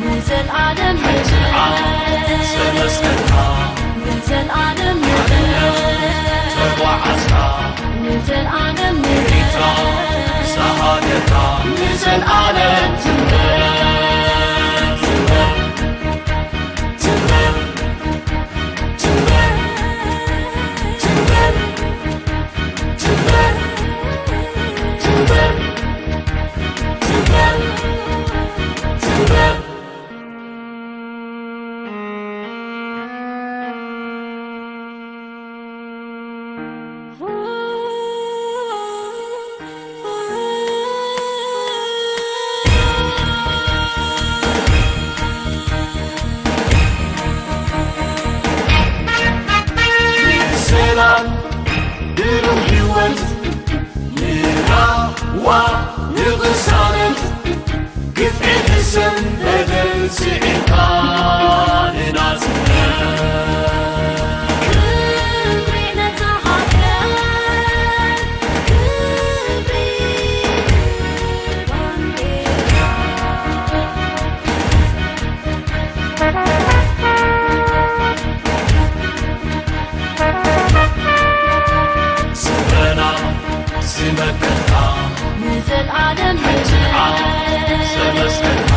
ንዘልኣለም ንዘልኣለም ንዘልኣለም ንዘልኣለም ንዘልኣለም ትንበር ትንበር ትንበር ሰላም ብሩህ ህይወት ንራዋ ንቕሳነት ግፍዒ ሕሰም በደል ስዒርካ ንናጽነት ክብሪ ነታ ሃገር ክብሪ ባንዴራ ስረና ዝመከትካ ንዘልኣለም ሕትንዓ ዘመስከትካ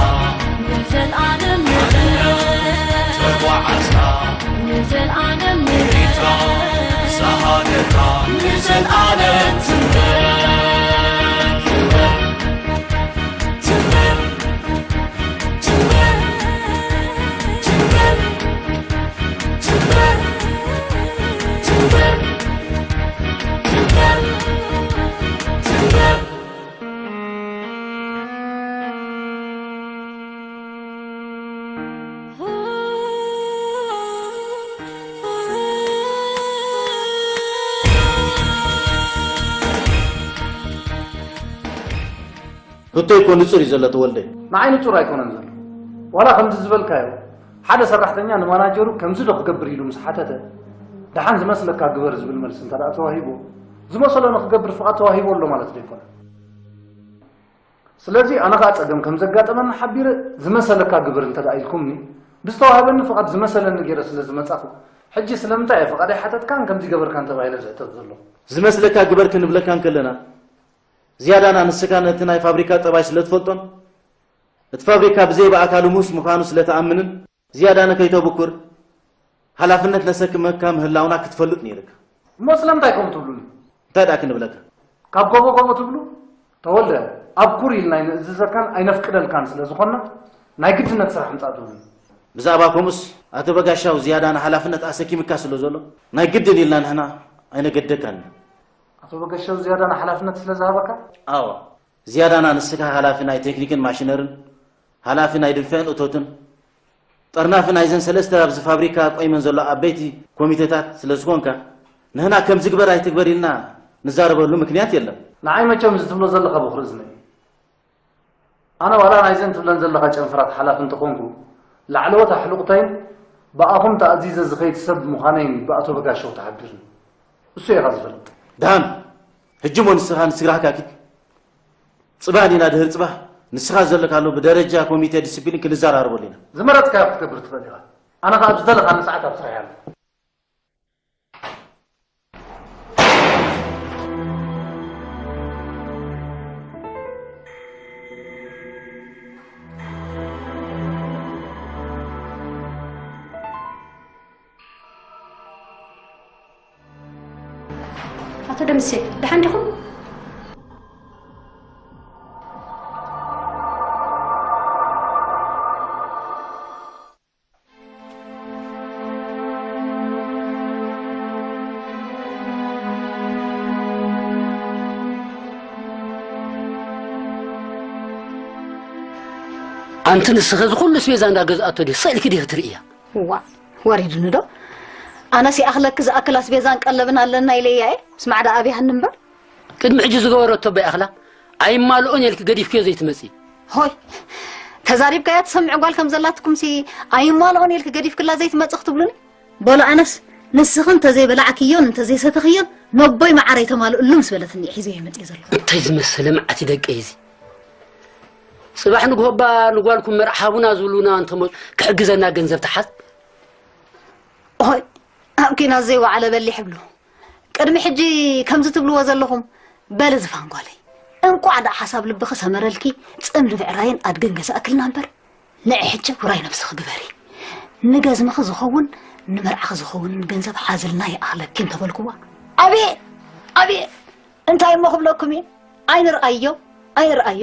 ንዘልኣለም ተጓዓዝካ ንዘልኣለም ኤርትራ ዝሃገርካ ንዘልኣለም ትንበር ትንበር ትንበር ትንበር ትንበር ትንበር ትንበር ትንበር ርቶ ይኮ ንጹር እዩ ዘሎ ተወልደ። ንዓይ ንጹር ኣይኮነን ዘሎ። ዋላ ከምዚ ዝበልካዮ ሓደ ሰራሕተኛ ንማናጀሩ ከምዚ ዶ ክገብር ኢሉ ምስ ሓተተ ደሓን ዝመስለካ ግበር ዝብል መልሲ እንተ ደኣ ተዋሂቦ ዝመሰሎ ንክገብር ፍቓድ ተዋሂቦ ኣሎ ማለት ዶ ይኮነን? ስለዚ ኣነ ከኣ ጸገም ከም ዘጋጠመኒ ሓቢረ ዝመሰለካ ግበር እንተ ደኣ ኢልኩምኒ ብዝተዋህበኒ ፍቓድ ዝመሰለኒ ገይረ ስለ ዝመጻኹ ሕጂ ስለምንታይ እየ ፍቓድ ኣይሓተትካን ከምዚ ገበርካን ተባሂለ ዝሕተት ዘለኹ? ዝመስለካ ግበር ክንብለካ እንከለና ዝያዳና ንስኻ ነቲ ናይ ፋብሪካ ጠባይ ስለ ትፈልጦን እቲ ፋብሪካ ብዘይ ብኣካሉ ሙስ ምዃኑ ስለ ትኣምንን ዝያዳና ከይተብኩር ሓላፍነት ነሰክመካ ምህላውና ክትፈልጥ ነይርካ። እሞ ስለምንታይ ከምኡ ትብሉኒ? እንታይ ደኣ ክንብለካ? ካብ ጎቦ ጎቦ ትብሉ? ተወልደ፣ ኣብኩር ኢልና ኣይንእዝዘካን ኣይነፍቅደልካን ስለ ዝኾንና ናይ ግድነት ስራሕ ምጻእ ትብሉኒ። ብዛዕባ ከምኡስ ኣቶ በጋሻው ዝያዳና ሓላፍነት ኣሰኪምካ ስለ ዘሎ ናይ ግድን ኢልና ንሕና ኣይነገደካን ኢና። ኣቶ በጋሻው ዝያዳና ሓላፍነት ስለ ዝሃበካ? ኣወ። ዝያዳና ንስኻ ሓላፊ ናይ ቴክኒክን ማሽነርን፣ ሓላፊ ናይ ድንፍዕን እቶትን፣ ጠርናፊ ናይዘን ሰለስተ ኣብዚ ፋብሪካ ቆይመን ዘሎ ዓበይቲ ኮሚቴታት ስለ ዝኾንካ፣ ንህና ከምዚ ግበር ኣይትግበር ኢልና ንዛረበሉ ምክንያት የለን። ንዓይ መቸም እዚ ትብሎ ዘለኻ በኹሪ እዝነይ እዩ። ኣነ ዋላ ናይዘን ትብለን ዘለኻ ጨንፈራት ሓላፊ እንተኾንኩ፣ ላዕለዎት ኣሕሉቕተይን ብኣኹም ተኣዚዘ ዝኸይድ ሰብ ምዃነይን ብኣቶ በጋሻው ተሓቢርኒ። እሱ ኢኻ ዝፈልጥ። ደሓን፣ ሕጂ እሞ ንስኻ ንስድራኻ ኪድ። ጽባህ ዲና ድህር ጽባህ ንስኻ ዘለካሉ ብደረጃ ኮሚቴ ዲስፕሊን ክንዘራረበሉ ኢና። ዝመረጽካዮ ክትገብር ትኽእል ኢኻ። ኣነ ኸኣ ኣብ ዝደለኻኒ ሰዓት ኣብ ስራሕ እየ ኣለኹ። ኣቶ ደምሴ ደሓን ዲኹም? ኣንቲ ንስኺ እዚ ኩሉ ኣስቤዛ እንዳ ገዝኣቶ ድዩ ስቕ ኢልኪ ዲኺ ትርእያ? እዋእ ወሪዱኒ ዶ? ኣነስ ይኣኽለኪ ዝኣክል ኣስቤዛን ቀለብን ኣለና ኢለያ እየ። ስማዕ ደኣ ኣብያሃኒ እምበር። ቅድሚ ሕጂ ዝገበረቶ እባ ይኣኽላ። ኣይማልኦን እየ ኢልኪ ገዲፍክዮ ዘይትመጺ። ሆይ ተዛሪብካያ ትሰምዕ ጓል ከም ዘላትኩምሲ ኣይማልኦን እየ ኢልኪ ገዲፍክላ ዘይትመጺ ክትብሉኒ? በሉ ኣነስ ንስኽን እንተዘይበላዕክዮን እንተዘይሰተኽዮን ነቦይ መዓረይ ተማልኡሉ ምስ በለትኒ እየ ሒዘዮ መጺአ ዘለኹ። እንታይ ዝመሰለ መዓት እዩ ደቀይ እዚ። ጽባሕ ንግሆ እባ ንጓልኩም መርዓ ሃቡና ዝብሉና እንተመጹ ክሕግዘና ገንዘብ ትሓዝ። ኦይ፣ ኣብ ኲናት ዘይወዓለ በሊሕ ይብሉ። ቅድሚ ሕጂ ከምዚ ትብልዎ ዘለኹም፣ በሊ ዝፋን ጓለይ፣ እንቋዕ ደኣ ሓሳብ ልብኺ ሰመረልኪ፣ ጽምዲ ብዕራይን ኣድግን ገዛእክልና እምበር፣ ንዒ ሕጂ ውራይ ነብስኺ ግበሪ። ንገዝምኺ ዝኸውን፣ ንመርዓኺ ዝኸውን ገንዘብ ሓዝልና ይኣኽለኪ እንተበልኩዋ፣ ኣቤት! ኣቤት! እንታይ እሞ ክብለኩም እየ? ኣይንርኣዮ፣ ኣይንርኣዮ።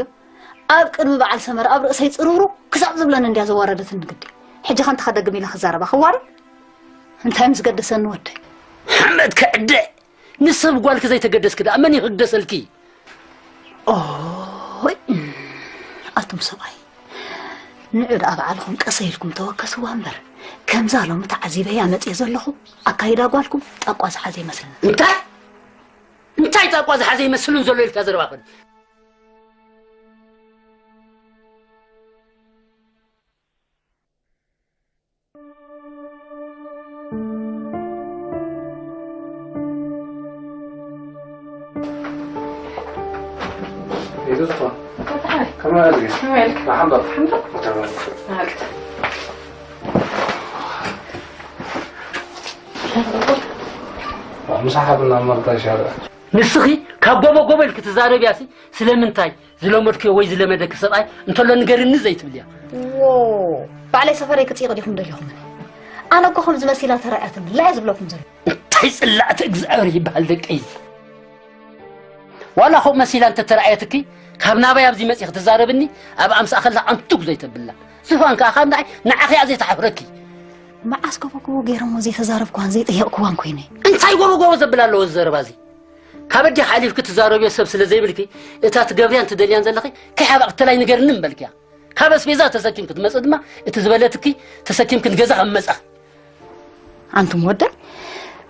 ኣብ ቅድሚ በዓል ሰመረ ኣብ ርእሰይ ጽርውሩ ክሳብ ዝብለኒ እንድያ ዘዋረደትኒ ግዲ። ሕጂ ከ እንታይ ከደግም ኢለ ክዛረባ ክዋረድ? እንታይ ምስ ገደሰኒ ወደይ? ሓመድ ክዕደ! ንሰብ ጓልኪ ዘይተገደስኪ ደኣ መን እዩ ክግደሰልኪ? ኦይ፣ ኣቱም ሰብኣይ፣ ንዑ ደኣ ባዕልኹም ቀሰ ኢልኩም ተወከስዋ እምበር፣ ከምዛ ሎሚ ተዓዚበያ መጽየ ዘለኹ ኣካይዳ ጓልኩም ጣቋ ዝሓዘ ይመስለኒ። እንታይ? እንታይ ጣቋ ዝሓዘ ይመስልን ዘሎ ኢልካ ዘረባኽን? ይዙፋ፣ ከመይ ኣልኪ? ከመይ ኣልኪ? ንሓምበር። ሓምበር። ተባረክ። ኣልክ። ምሳሕ ብና መርታ ይሻለ። ንስኺ ካብ ጎቦ ጎቦ ኢልኪ ትዛረብያሲ ስለምንታይ? ዝለመድክዮ ወይ ዝለመደኪ ሰብኣይ እንተሎ ንገርኒ ዘይትብልያ። ዎ፣ ባዕለይ ሰፈረይ ክጽይቕ ዲኹም ደሊኹምኒ? ኣነ እኮ ከምዚ መሲላ ተራእያትኒ፣ ላየ ዝብለኩም ዘሎ። እንታይ ጽላእቲ እግዚኣብሔር ይበሃል ደቀይ? ዋላ ኸምኡ መሲላ እንተተራእየትኪ፣ ካብ ናባይ ኣብዚ መጺኺ ትዛረብኒ፣ ኣብ ኣምሳእ ከላ ኣንቱግ ዘይተብላ። ዝፋን ከኣ ካብ ንዓይ፣ ንዓኺ እያ ዘይትሓፍረኪ። መዓስ ጎቦ ጎቦ ገይረሞ ዘይተዛረብክዋን ዘይጠየቕክዋን ኮይነ? እንታይ ጎቦ ጎቦ ዘብል ኣለዎ እዚ ዘረባ እዚ? ካብ ኣዴኺ ሓሊፍኪ ትዛረብዮ ሰብ ስለ ዘይብልኪ፣ እታ ትገብርያን ትደልያን ዘለኺ ከይሓባእ ክትላይ ንገርኒ ምበልክያ። ካብ ኣስቤዛ ተሰኪምኪ ትመጽእ ድማ፣ እቲ ዝበለትኪ ተሰኪምኪ ንገዛ ከም መጻኺ። ኣንቱም ወደይ፣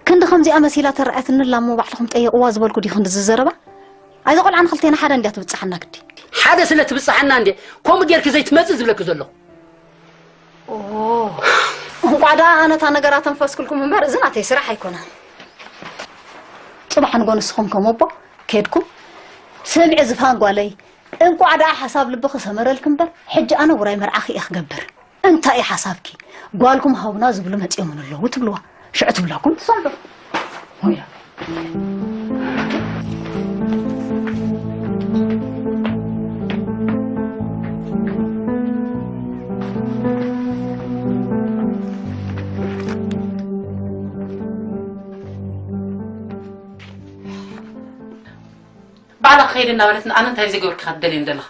ክንዲ ከምዚኣ መሲላ ተራእያትኒ ኣላ እሞ ባዕልኹም ጠየቕዋ ዝበልኩ ድዩ ክንዲ እዚ ዘረባ? ኣይዛ ቆልዓ ንኽልቴና ሓደ እንድያ ትብጽሓና ግዲ። ሓደ ስለ ትብጽሓና እንድየ ከምኡ ጌርኪ ዘይትመጽእ ዝብለኪ ዘለኹ። ኦ፣ እንቋዕ ደኣ ኣነ እታ ነገር ኣተንፈስኩልኩም እምበር፣ እዚ ናተይ ስራሕ ኣይኮነን። ጽባሕ ንጎ ንስኹም ከም ኣቦ ኬድኩም፣ ስምዒ ዝፋን ጓለይ፣ እንቋዕ ደኣ ሓሳብ ልብኺ ሰመረልኪ እምበር፣ ሕጂ ኣነ ውራይ መርዓኺ እየ ክገብር። እንታይ እዩ ሓሳብኪ? ጓልኩም ሃቡና ዝብሉ መጺኦምን ኣለዉ ትብልዋ። ሽዑ ትብላኩም ትሰምዑ። ሆያ። ባዕላ ክኸይድ እናበለትና ኣነ እንታይ ዘይገበርኩ ኢኻ ትደልየኒ ዘለኻ?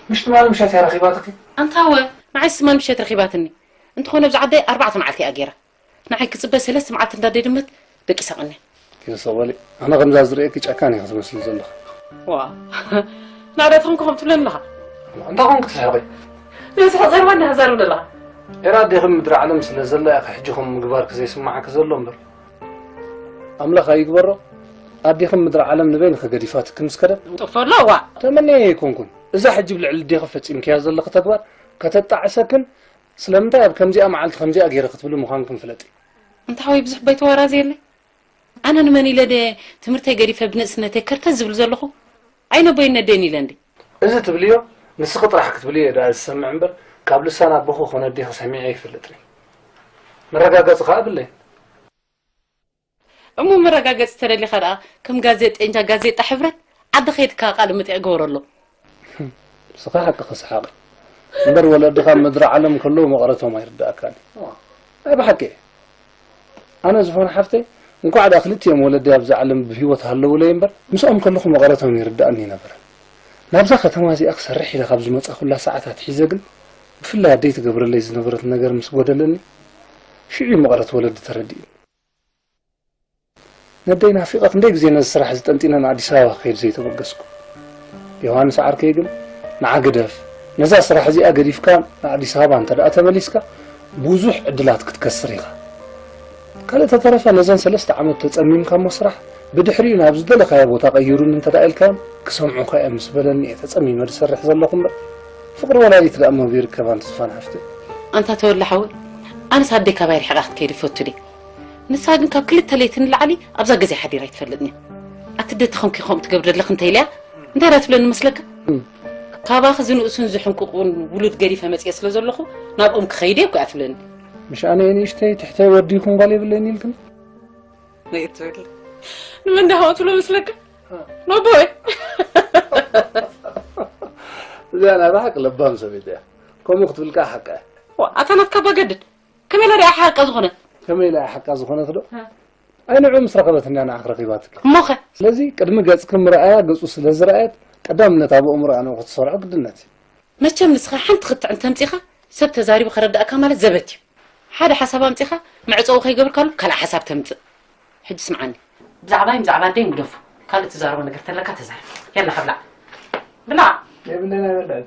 ምሽ ትማሊ ምሸት እያ ረኺባትኺ? ኣንታ እወ፣ ንዓይስ ትማሊ ምሸት ረኺባትኒ። እንተኾነ ኣብዚ ዓደይ ኣርባዕተ መዓልቲ እያ ገይራ። ንዓይ ክጽበ ሰለስተ መዓልቲ እንዳ ኣደይ ድመት ደቂሳ ቀንያ። ኪንሶ በሊ፣ ኣነ ከምዛ ዝርእየኪ ጨካን ኢኺ ትመስሊ ዘለኺ። ዋ፣ ናዕዳ ተኾንኩ ከም ትብለኒ ኣለኻ? እንታይ ኮንክ ትስሕቂ? ንስሕቕ ዘረባ እንዳሃዛርብ ዘለኻ። ኤራ ኣዴኺ ምድሪ ዓለም ስለ ዘላ ኢኺ ሕጂ ከምኡ ምግባርኪ ዘይስምዓኪ ዘሎ እምበር። ኣምላኽ ኣይግበሮ፣ ኣዴኺ ምድሪ ዓለም ንበይንኺ ገዲፋትኪ ምስ ከደት። ጥፈሎ፣ ዋ። ተመንየ ኣይኮንኩን። እዛ ሕጂ ብልዕሊ ኣዴኺ ፈጺምክያ ዘለኺ ተግባር ከተጣዕሰክን ስለምንታይ ኣብ ከምዚኣ መዓልቲ ከምዚኣ ገይረ ክትብሊ ምዃንክን ፍለጢ። እንታይ ወይ ብዙሕ ባይተዋራዘየለይ? ኣነ ንመን ኢለ ድየ ትምህርተይ ገዲፈ ብንእስነተይ ከርተት ዝብል ዘለኹ? ኣይ ነቦይን ነደይን ኢለ እንዲ። እዚ ትብልዮ ንስኺ ጥራሕ ክትብልዮ እየ ደኣ ዝሰምዕ እምበር ካብ ልሳን ኣቦኺ ኮነ ኣዴኺ ሰሚዐ ኣይፈልጥን እየ። መረጋገጺ ከኣ የብለይን። እሞ መረጋገጺ ተደሊኻ ደኣ ከም ጋዜጠኛ ጋዜጣ ሕብረት ዓዲ ከይድካ ቃለ መጠይቕ ግበረሎም። ንስኻ ሓቅኺ ሰሓቕ እምበር ወለድኻ ኣብ ምድሪ ዓለም ከለዉ መቐረቶም ኣይርድኣካን እዩ። ናይ ብሓቂ እየ። ኣነ ዝኾነ ሓፍተይ እንኳዕ ደኣ ክልቲኦም ወለደይ ኣብዚ ዓለም ብህይወት ሃለዉለይ እምበር ምስኦም ከለኹ መቐረቶም ይርድኣኒ ነበረ። ናብዛ ከተማ እዚኣ ክሰርሕ ኢለ ካብ ዝመጻኹላ ሰዓት ኣትሒዘ ግን ብፍላይ ኣደይ ትገብረለይ ዝነበረት ነገር ምስ ጎደለኒ ሽዑ እዩ መቐረት ወለዲ ተረዲእኒ። ነደይ ናፊቐ ክንደይ ግዜ ነዚ ስራሕ እዚ ጠንጢነ ንኣዲስ ኣበባ ክኸይድ ዘይተበገስኩ። ዮሃንስ ዓርከይ ግን ንዓ ግደፍ፣ ነዛ ስራሕ እዚኣ ገዲፍካ ንኣዲስ ኣበባ እንተ ደኣ ተመሊስካ ብዙሕ ዕድላት ክትከስር ኢኻ። ካልእ ተተረፈ ነዘን ሰለስተ ዓመት ተጸሚምካ እሞ ስራሕ ብድሕሪኡ ናብ ዝደለኻዮ ቦታ ቀይሩኒ እንተ ደኣ ኢልካዮም ክሰምዑኻ እዮም ምስ በለኒ እየ ተጸሚመ ዝሰርሕ ዘለኹ እምበር ፍቕሪ ወላዲት ደኣ እሞ ይርከባ ኣንቲ ዝፋን ሓፍተይ። ኣንታ ተወለ ሓወይ፣ ኣነስ ኣደይ ካባይ ርሒቓ ክትከይድ ይፈቱ ድየ? ንሳ ግን ካብ ክልተ ለይቲ ንላዕሊ ኣብዛ ገዛ ሓዲራ ኣይትፈልጥን እያ። ኣቲ ኣደ ተኾንኪ ከምኡ ትገብሪ ኣለኺ እንተ ኢለያ እንታይ ደኣ ትብለኒ መስለካ? እም። ካባኺ ዝንእሱን ዝሕንቁቑን ውሉድ ገዲፈ መጽየ ስለ ዘለኹ ናብኦም ክኸይድ እየ እኮ እያ ትብለኒ። ምሽ ኣነ ንእሽተይ ትሕተይ ወዲኹም ጓል የብለይን ኢልክን? ነይ ትብል። ንመን ዳሃወ ትብሎ መስለካ? ኖቦይ። እዚኣ ናይ ብሓቂ ለባም ሰበይቲ እያ። ከምኡ ክትብል ከኣ ሓቃ እያ። ዋ፣ ኣታ ናትካ ባገድድ። ከመይ ኢላ ደኣ ሓቃ ዝኾነት? ከመይ ኢላ ሓቃ ዝኾነት ዶ? ሃ። ኣይ ንዑ ምስ ረኸበት እንድያ ንዓኽ ረኺባትኪ። እሞኸ? ስለዚ ቅድሚ ገጽኪ ምርኣያ ገጹ ስለ ዝረኣየት ቀዳምነት ኣብኦም ረኣ ነው ክትሰርዖ ግድነት እዩ። መቸም ንስኻ ሓንቲ ክትዕ እንተምጺኻ ሰብ ተዛሪቡ ከረዳእካ ማለት ዘበት እዩ። ሓደ ሓሳብ ኣምጺኻ መዕጸዊ ከይገብርካሉ ካልእ ሓሳብ ተምጽእ። ሕጂ ስምዓኒ። ብዛዕባይ ብዛዕባ ኣደይ ግደፎ። ካልእ ትዛረቦ ነገር ተለካ ተዛረብ። የላ ብላዕ። ብላዕ። የብለና ይበልዕ።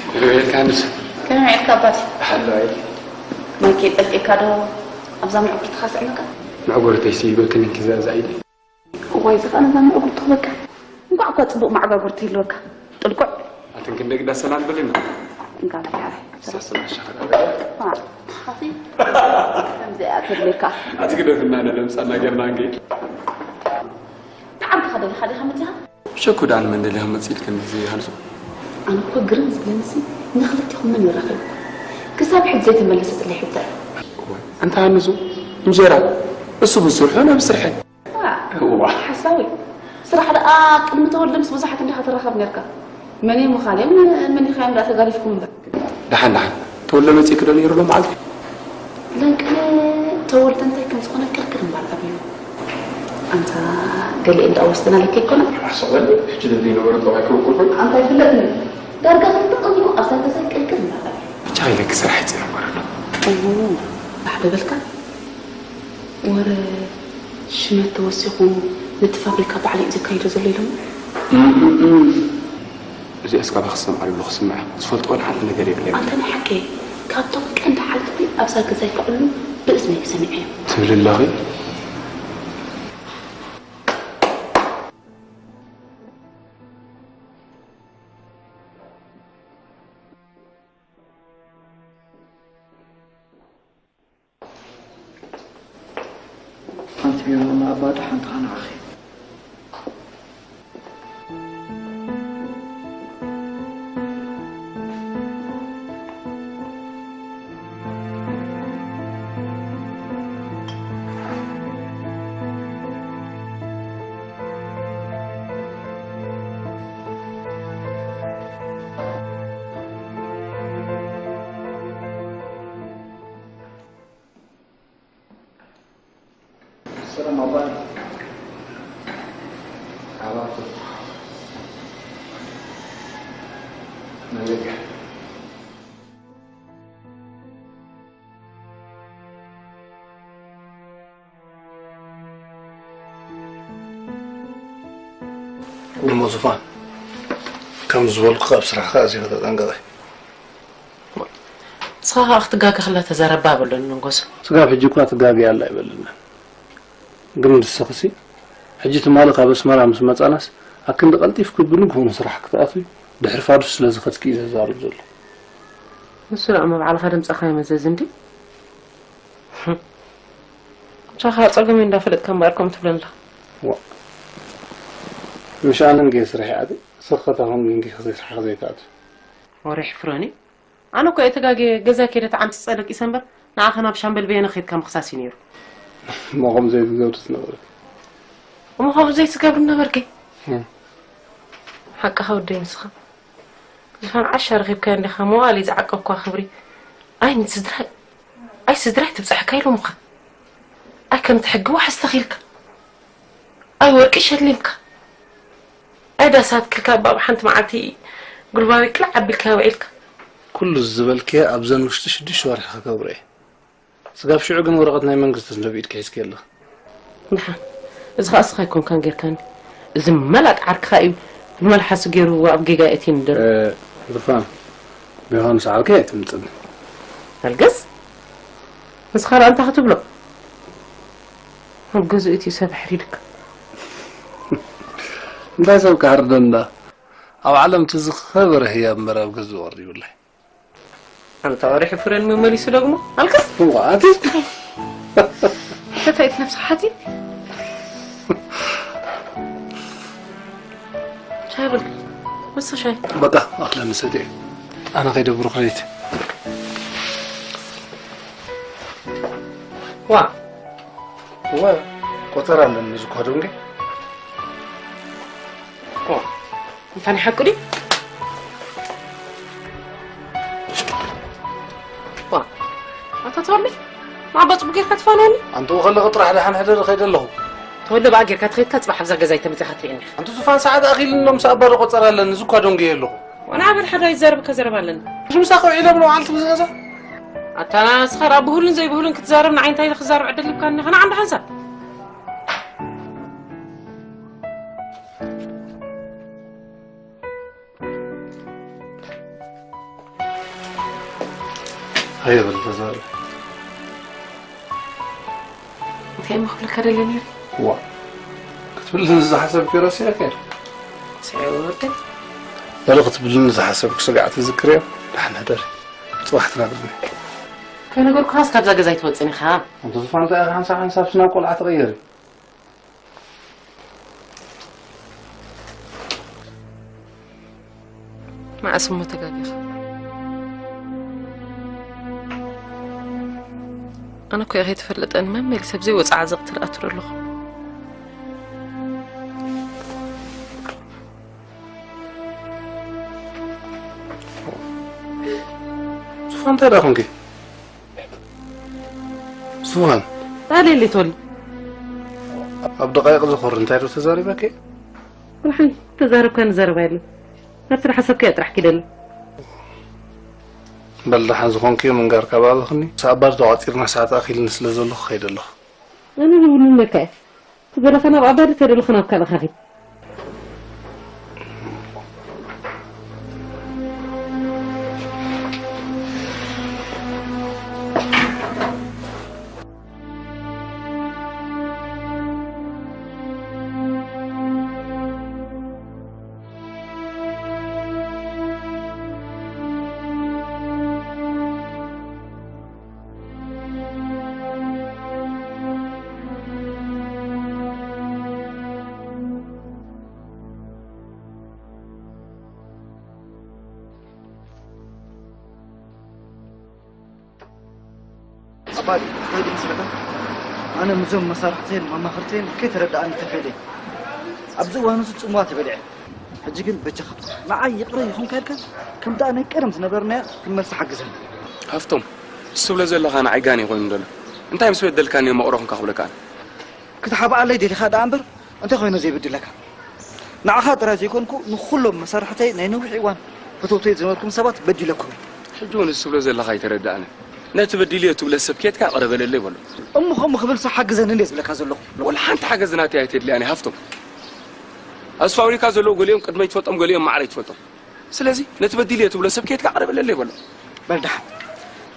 ከመይ ውዒልካ ንስ? ከመይ ውዒልካ ኣባቴ? ሓሎ ውዒል። ማይክ ጠልቂካ ዶ ኣብዛ ምዕጉርትኻ ስዕመካ? ምዕጉርተይ ሲ ይበክን እንኪ ዛዛ ኢለ። እዋይ፣ እዚ ኸኣ ነዛ ምዕጉርትኻ በቃ። እንቋዕ እኳ ጽቡቕ መዓጋጉርቲ ይህልወካ። ጥልቁዕ። ኣትን ክንደይ ግዳ ሰላም በልና። እንካ በቃ። ሰስና ሸኸላ በቃ። ዋ፣ ኣኺ። ከምዚኣ ትብለካ። ኣቲ ግደፍና ነደምጻና ጌርና እንጌ። ብዓርክኻ ደሊኻ ዲኻ መጺኻ? ሸኩ ደኣ ንመን ደሊኻ መጺእ ኢልክኒ እዚ ሃንሱ? ኣነ እኮ ግርም ዝብለኒሲ ንኽልቴኹም መን ይራኸበኩም? ክሳብ ሕጂ ዘይተመለሰትለይ ሕቶ እያ። እዋይ፣ ኣንታ ሃንሱ፣ እንጀራ እሱ ብስርሑ፣ ኣነ ብስርሐይ። ዋ፣ እዋ። ሓሳዊ። ስራሕ ደኣ ቅድሚ ተወልደ ምስ ብዙሓት እንዲኻ ትራኸብ ነርካ። መን እዩ ምዃን እዮም መኒኻዮም ደኣ ተጋዲፍኩም እምበር። ደሓን፣ ደሓን። ተወልደ መጺእኪ ዶ ነይሩ ሎም መዓልቲ? ለንቅነ ተወልደ እንታይ ከም ዝኾነ ቅርቅር እምበር ኣብዩ። ኣንታ ገሊኤን ደኣ ወስደና ለካ ኣይኮነን። ሓሳብ በል፣ ሕጂ ደሊ ነበረ ጠባይ ክውቁል ኮይኑ። ኣንታ ይፍለጥኒ። ዳርጋ ክልተ ቀኑ ኣብዛ ገዛ ቅርቅር እምበር ኣብዩ። ብቻ ኢለኪ ስራሕ ይጽዕር ማለት ነው። እዎ፣ ባሕ ዶ በልካ? ወረ ሽመት ተወሲኹ ነቲ ፋብሪካ ባዕሉ እዩ ዘካይዶ ዘሎ ኢሎም። እም፣ እም፣ እም። እዚኣስ ካባኺ ዝሰምዓ ዘለኹ ስምዒ ዝፈልጦ ወላ ሓንቲ ነገር የብለይን። ኣንታ ናይ ሓቂ ካብቶም ቀንዲ ሓለፍቲ ኣብዛ ገዛ ይከዕሉ ብእዝነይ ሰሚዐዮ። ትብሊ ኣለኺ? ሓንቲ ቢሮ ንኣባ ደሓን ተቓናዕኺ። ሰላም ኣባይ። ኣባቱ። መለካ። እሞ ዙፋን፣ ከም ዝበልኩ ካብ ስራሕካ ኣዚኻ ተጠንቀቐ። ንስኻ ኸኣ ክትጋገ ከላ ተዛረባ በሎ ንመንጎስ። ስጋብ ሕጂ እኳ ትጋገ ኣላ ኣይበልናን። ግን ንስኽሲ፣ ሕጂ ትማሊ ካብ ኣስመራ ምስ መጻናስ፣ ኣክንዲ ቀልጢፍኪ ብንግሆ ንስራሕ ክትኣትዊ፣ ድሕሪ ፋዱስ ስለ ዝኸድኪ እዩ ዘዛርብ ዘሎ። ንሱ ደኣ መብዓልኻ ድምፅኻ ይመዘዝ እንዲ። ንሳኻ ፀገመይ እንዳፈለጥካ እምበኣር ከምኡ ትብለኒ ኣለኻ። ዋ፣ ምሽ ኣነ እንጌ ስራሕ ይኣቲ፣ ስኽኸታ ከም እንጌ ዘይስራሕ ዘይትኣቱ። ወሬ ሕፍረኒ። ኣነ እኮ እየ ተጋግየ፣ ገዛ ከይደ ተዓምቲ ፀደቂሰ እምበር፣ ንዓኻ ናብ ሻምበል በየነ ከይድካ ምኽሳስ እዩ ነይሩ። እሞ ከምኡ ዘይትገብሪ ዝነበርኪ። እሞ ከምኡ ዘይትገብሪ ነበርኪ? እም። ሓቅኻ ወደይ ንስኻ። ዝፋን ዓሻ ረኺብካያ እንዲኻ፣ መዋእለይ ዝዓቀብኳ ክብሪ። ኣይ ንስድራይ፣ ኣይ ስድራይ ትብጽሐካ ኢሎምኻ። ኣይ ከምቲ ሕጊ ዋሕስ ተኺልካ። ኣይ ወርቂ ሸሊምካ። ኣይ ዳስ ኣትኪልካ፣ ኣብ ሓንቲ መዓልቲ ጉልባበይ ቅልዕ ኣቢልካያ ውዒልካ። ኩሉ እዚ ዝበልክዮ ኣብዘን ውሽጢ ሽዱሽተ ወርሒ ክገብሮ እየ። ስጋብ ሽዑ ግን ወረቐት ናይ መንግስቲ ስለ ብኢድኪ ሒዝኪ ኣለኺ። ደሓን፣ እዚ ኸኣ እስኻ ኣይኮንካን ጌርካኒ። እዚ መላጥ ዓርክኻ እዩ ብመልሓሱ ገይሩ ኣብ ጌጋ የእትዩኒ ዘሎ። እ፣ ዝፋን፣ ብዮሃንስ ዓርከይ ኣይትምጽኒ። ኣልገስ፣ ንስኻ ደኣ እንታይ ክትብሎ? ኣብ ገዝኡ እቲ ሰብ ኣሕሪድካ። እንታይ ሰብ ክሓርደና? ኣብ ዓለም እቲ ዝኸበረ ህያብ እምበር ኣብ ገዝኡ ቀሪቡለይ። ኣንታ ወሬ ሕፍረን መመሊሱ ደግሞ ኣልቅስ። እዋት ተታይት ነፍሲ ሓቲ ሻይ ብል መስ ሻይ በቃ ኣክለን ሰትየ ኣነ ከይደብሩ ክለይት ዋ እወ ቆጸራ ኣለኒ ዝኳ ደንገ ዋ እንታይ ሓቁ ድዩ? ዋ ኣታ ተወለ ማዕባ ጽቡቅ ጌርካ ትፋነኒ። ኣንተ ወኸለኸ ጥራሕ ደሓን ሕደር ከይደ ኣለኹ። ተወለ በኣ ጌርካ ትኸይድካ ጽባሕ ኣብዛ ገዛ ይተመጺኻ ትርእየኒ። ኣንተ ዙፋን ሰዓት ኣኺልኒ ሎም ሰኣባዶ ቆጸር ኣለኒ ዝኳ ደንገየ ኣለኹ። ዋና ኣበል ሓዳ ይዛረብካ ዘረባ ኣለኒ። ምሳኺ ውዒለ ብሎ ዓልቲ ብዝገዛ ኣታ ንስኻ ደኣ ብሁሉን ዘይብሁሉን ክትዛረብ ንዓይ እንታይ ክዛረብ ዕድል ልብካኒ ኸና ዓንዲ ሓንሳብ ሃየ በል ተዛረብ። እንታይ እሞ ክብለካ ደለ ነይረ? ዋ ክትብልኒ ዝሓሰብኪ ረሲዐኪ? ስዒቡ ወደይ። በሉ ክትብልኒ ዝሓሰብኪ ስጋዕ ትዝክርዮ? ደሓን ሕደሪ። ጽባሕ ትነግርኒ። ከይነገርኩኻስ ካብዛ ገዛ ኣይትወጽን ኢኻ። ኣንተ ዝፋን እንታይ ኢኻ ሓንሳብ ሓንሳብሲ ናብ ቆልዓ ትቕየሪ? መዓስ እሞ ተጋጊኻ? ኣነ እኮ እየ ከይትፈልጠኒ መመሊሰ ኣብ ዘይወፅእ ዓዘቕቲ ዝኣቱ ዘለኹ። ሱፋ እንታይ ደኣ ኮንኪ? ሱፋን ኣሌሊ ቶኒ ኣብ ደቃይቕ ዝኾር እንታይ ዶ ተዛሪበኪ? ርሓን ተዛረብካ ንዛረባ የለን። ናብቲ ዝሓሰብካዮ ጥራሕ ኪደሉ። በል ደሓን ዝኾንክዮ ምንጋር ካብ ኣበኽኒ። ሰኣባር ተቋፂርና ሰዓት ኣኺልኒ ስለ ዘለኹ ከይደ ኣለኹ። ኣነ ንብሉ ነካ እየ። ትበለኸ ናብ ኣባዲ ተደለኸ ናብ ካልእ ኻኺ። ኣባዲ እንታይ ድዩ መስለካ? ኣነ ምስዞም መሳርሕተይን መማኽርተይን ከይተረድኣኒ ተፈይደ። ኣብዚ እዋን እዚ ጽምዋ ተበሊዐ። ሕጂ ግን በጃኻ ንዓይ ይቕረ ይኹንካ ኢልካ ከምታ ናይ ቀደም ዝነበርናዮ ክንመልሳ ሓግዘኒ። ሃፍቶም፣ እሱ ትብሎ ዘለኻ ንዓይ ጋኔ ኮይኑ ዘሎ። እንታይ ምስ በደልካኒ እየ መቕሮ ኹንካ ክብለካ ኣነ? ክትሓብኣለይ ደሊኻ ደኣ እምበር እንታይ ኮይነ ዘይበድለካ? ንዓኻ ጥራይ ዘይኮንኩ ንኹሎም መሳርሕተይ ናይ ነዊሕ እዋን ፈተውተይ ዝነበርኩም ሰባት በዲለኩም እየ። ሕጂ እውን እዚ ትብሎ ዘለኻ ኣይተረድኣንን። ነቲ በዲለዮ ትብሎ ሰብ ኬድካ ይቕረ በለለይ በሎ። እሞ ከምኡ ክብልሲ ሓግዘኒ እንድየ ዝብለካ ዘለኹ። ወላ ሓንቲ ሓገዝ ናተይ ኣይተድልያን እያ ሃፍቶም። ኣስፋውሪካ ዘለዉ ገሊኦም ቅድመይ ትፈልጦም ገሊኦም ማዕረይ ትፈልጦም። ስለዚ ነቲ በዲለዮ ትብሎ ሰብ ኬድካ ይቕረ በለለይ በሎ። በል ደሓን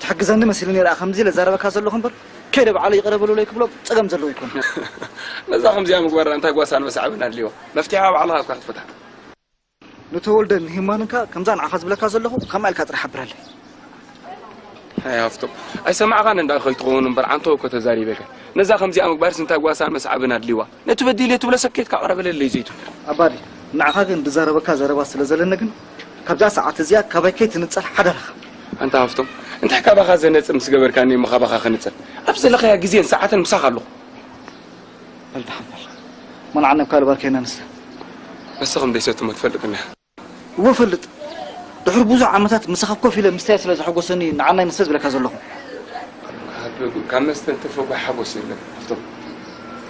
ትሕግዘኒ መሲሉኒ ደኣ ከምዚ ኢለ ዛረበካ ዘለኹ እምበር ከይደ ባዕለይ ይቕረ በሉለይ ክብሎም ጸገም ዘለዎ ኣይኮነን። ነዛ ከምዚኣ ምግባር እንታይ ጓሳ ኣንበሳ ዓበን ኣድልይዋ። መፍትሒኣ ባዕልኻ ኢኻ ክትፈትሓ። ንተወልደን ንሂማንን ከኣ ከምዛ ንዓኻ ዝብለካ ዘለኹ ከምኣ ኢልካ ጥራሕ ሓብረለይ። ኣይ ሃፍቶም፣ ኣይሰማዕኻን እንዳ ከይትኸውን እምበር፣ ዓንቶ እኮ ተዛሪበካ። ነዛ ከምዚኣ ምግባርስ እንታይ ጓሳን መስዓብን ኣድልይዋ? ነቲ በዲልዮ ትብሎ ሰብ ኬድካ ኣቕረበለለይ ዘይትብል። ኣባዲ፣ ንዓኻ ግን ዝዛረበካ ዘረባ ስለ ዘለኒ ግን፣ ካብዛ ሰዓት እዚኣ ካባይ ከይትንጸል ሓደራኻ። ኣንታ ሃፍቶም፣ እንታይ ካባኻ ዘነጽ ምስ ገበርካኒ እሞ ካባኻ ክንጸል? ኣብ ዘለኻያ ግዜን ሰዓትን ምሳኻ ኣለኹ። በል ደሓን በል። መን ዓነብካ ልባርከይና ንስተ። ንስኻ ከም ደይሰትሞ ትፈልጥ እንዲኻ። እወ እፈልጥ። ድሕሪ ብዙሕ ዓመታት ምሳኻ ኮፍ ኢለ ምስታይ ስለ ዘሐጎሰኒ ንዓናይ መስተ ዝብለካ ዘለኹ። ካብ፣ ካብ መስተ እንተፈጉ ሓጎስ የለን። ሃፍቶም፣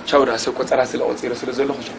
ቻው ደኣ ሰብ ቆጸራ ስለ ቆጺረ ስለ ዘለኹ ቻው።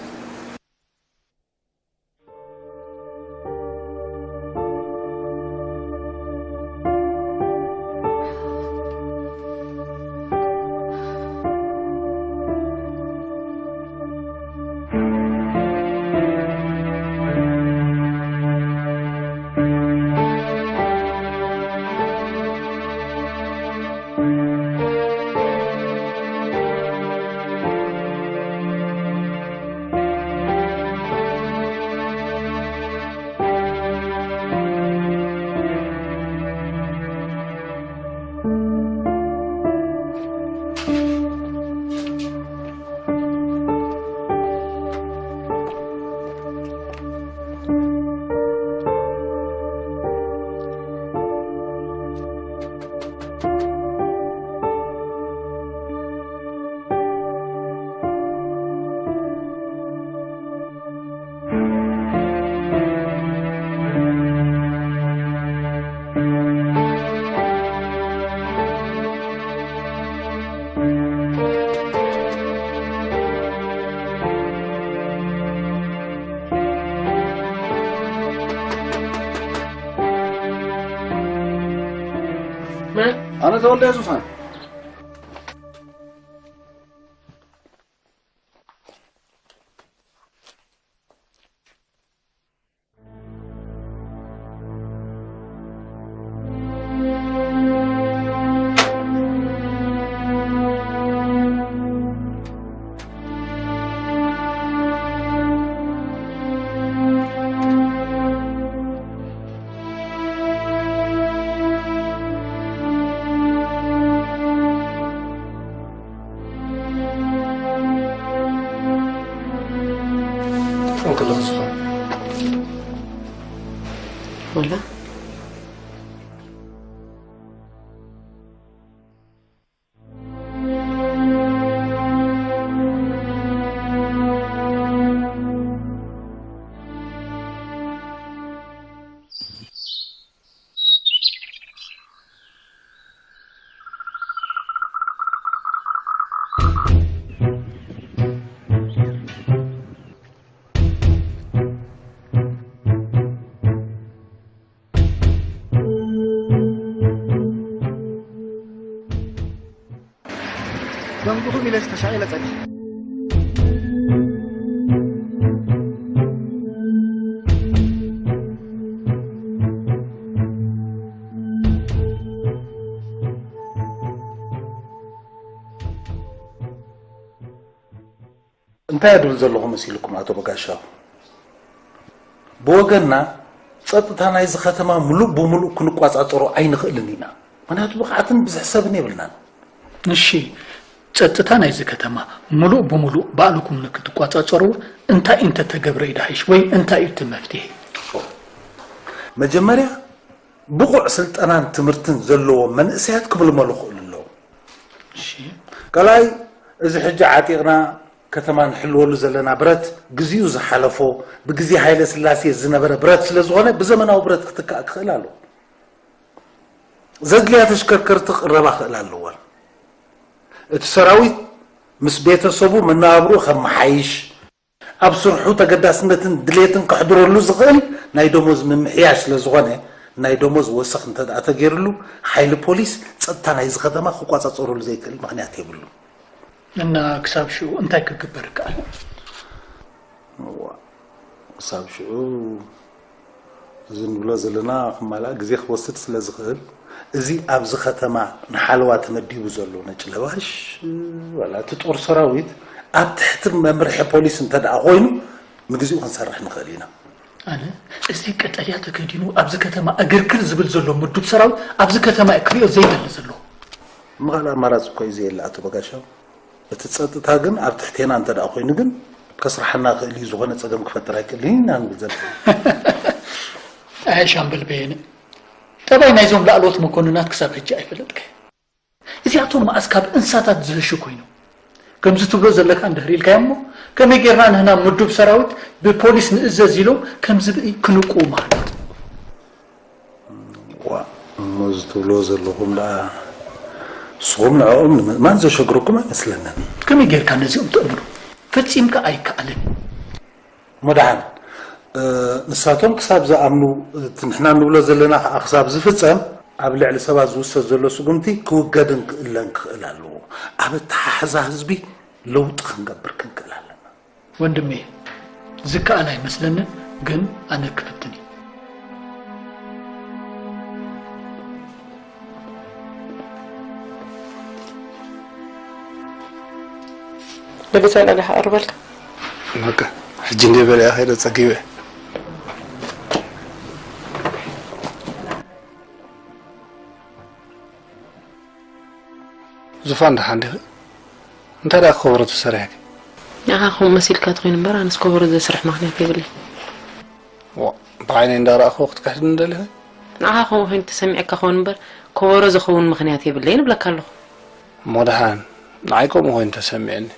ኣነ ተወልደ ዙፋን። እንከለኹ ዝኾነ። ወላ? ደንጉኹም ኢለስ ተሻቒለ ጸኒሐ። እንታይ እየ ድብል ዘለኹ መሲልኩም ኣቶ በጋሻው? ብወገንና ጸጥታ ናይዚ ከተማ ምሉእ ብምሉእ ክንቋጻጸሮ ኣይንኽእልን ኢና። ምኽንያቱ ብቕዓትን ብዝሒ ሰብን የብልናን። እሺ፣ ጸጥታ ናይዚ ከተማ ምሉእ ብምሉእ ባዕልኩም ንክትቋጻጸርዎ እንታይ እንተተገብረ እዩ ድሓይሽ ወይ እንታይ እዩ እቲ መፍትሒ? መጀመርያ ብቑዕ ስልጠናን ትምህርትን ዘለዎም መንእሰያት ክምልመሉ ክኽእሉ ኣለዎም። እሺ። ካልኣይ፣ እዚ ሕጂ ዓጢቕና ከተማ ንሕልወሉ ዘለና ብረት ግዜኡ ዝሓለፎ፣ ብግዜ ሃይለ ስላሴ ዝነበረ ብረት ስለ ዝኾነ ብዘመናዊ ብረት ክትካእ ክኽእል ኣለዎ። ዘድልያ ተሽከርከርቲ ክቕረባ ክኽእል ኣለወን። እቲ ሰራዊት ምስ ቤተሰቡ መነባብርኡ ከመሓይሽ፣ ኣብ ስርሑ ተገዳስነትን ድሌትን ከሕድረሉ ዝኽእል ናይ ደሞዝ ምምሕያሽ ስለ ዝኾነ፣ ናይ ደሞዝ ወሰኽ እንተ ደኣ ተገይርሉ፣ ሓይሊ ፖሊስ ጸጥታ ናይዚ ከተማ ክቋጻጸረሉ ዘይክእል ምኽንያት የብሉን። እና ክሳብ ሽዑ እንታይ ክግበር ይከኣል? እዋ፣ ክሳብ ሽዑ እዚ ንብሎ ዘለና ክማላእ ግዜ ክወስድ ስለ ዝኽእል፣ እዚ ኣብዚ ከተማ ንሓለዋ ተመዲቡ ዘሎ ነጭ ለባሽ ዋላ እቲ ጦር ሰራዊት ኣብ ትሕቲ መምርሒ ፖሊስ እንተ ደኣ ኮይኑ፣ ንግዚኡ ክንሰርሕ ንኽእል ኢና። ኣነ እዚ ቀጠልያ ተከዲኑ ኣብዚ ከተማ እግርግር ዝብል ዘሎ ምዱብ ሰራዊት ኣብዚ ከተማ እዩ ክሪኦ ዘይደሊ ዘሎ። እሞ ካልእ ኣማራፂ እኮ እዩ ዘየለ ኣቶ በጋሻው። እቲ ጸጥታ ግን ኣብ ትሕቴና እንተ ደኣ ኮይኑ ግን ከስርሓና ክእል እዩ፣ ዝኾነ ጸገም ክፈጥር ኣይክእልን ኢና ንብል ዘለና። ኣይ ሻምበል በየነ፣ ጠባይ ናይዞም ላዕለዎት መኮንናት ክሳብ ሕጂ ኣይፈለጥካዮ። እዚኣቶም መኣስ ካብ እንስሳታት ዝህሹ ኮይኖም። ከምዚ ትብሎ ዘለካ እንድሕር ኢልካዮ እሞ፣ ከመይ ጌርና ንህና ምዱብ ሰራዊት ብፖሊስ ንእዘዝ ኢሎም ከም ዝብኢ ክንቁ ማለት? ዋ፣ እሞ እዚ ትብልዎ ዘለኹም ደኣ ንስኹም ንዕኦም ንምእማን ዘሸግረኩም ኣይመስለንን። ከመይ ጌርካ ነዚኦም ተእምኖም? ፈጺምካ ኣይከኣልን። እሞ ደሓን፣ እ፣ ንሳቶም ክሳብ ዝኣምኑ፣ እቲ ንሕና ንብሎ ዘለና ከኣ ክሳብ ዝፍጸም፣ ኣብ ልዕሊ ሰባት ዝውሰድ ዘሎ ስጉምቲ ክውገድን ክእለን ክኽእል ኣለዎ። ኣብ ኣተሓሕዛ ህዝቢ ለውጢ ክንገብር ክንክእል ኣለና። ወንድሜ፣ ዝከኣል ኣይመስለንን፣ ግን ኣነ ክፍትን እየ። ደገ ጸላለ ክቐርበልካ። በቃ፣ ሕጂ እንደ በለ እያ ከይደ ጸጊበ። ዙፋን፣ ደሓን ዲኺ? እንታይ ደኣ ከበሮ ተሰሪሕኪ? ንዓኻ ከምኡ መሲልካ ተኾይኑ እምበር፣ ኣነስ ከበሮ ዘስርሕ ምኽንያት የብለይ። ዋ፣ ብዓይነይ እንዳረኣኽዎ ክትክሕድኒ ደሊኺ? ንዓኻ ከምኡ ኮይኑ ተሰሚዕካ ኾን እምበር፣ ከበሮ ዝኸውን ምኽንያት የብለይን እብለካ ኣለኹ። እሞ ደሓን፣ ንዓይ ከምኡ ኮይኑ ተሰሚዕኒ።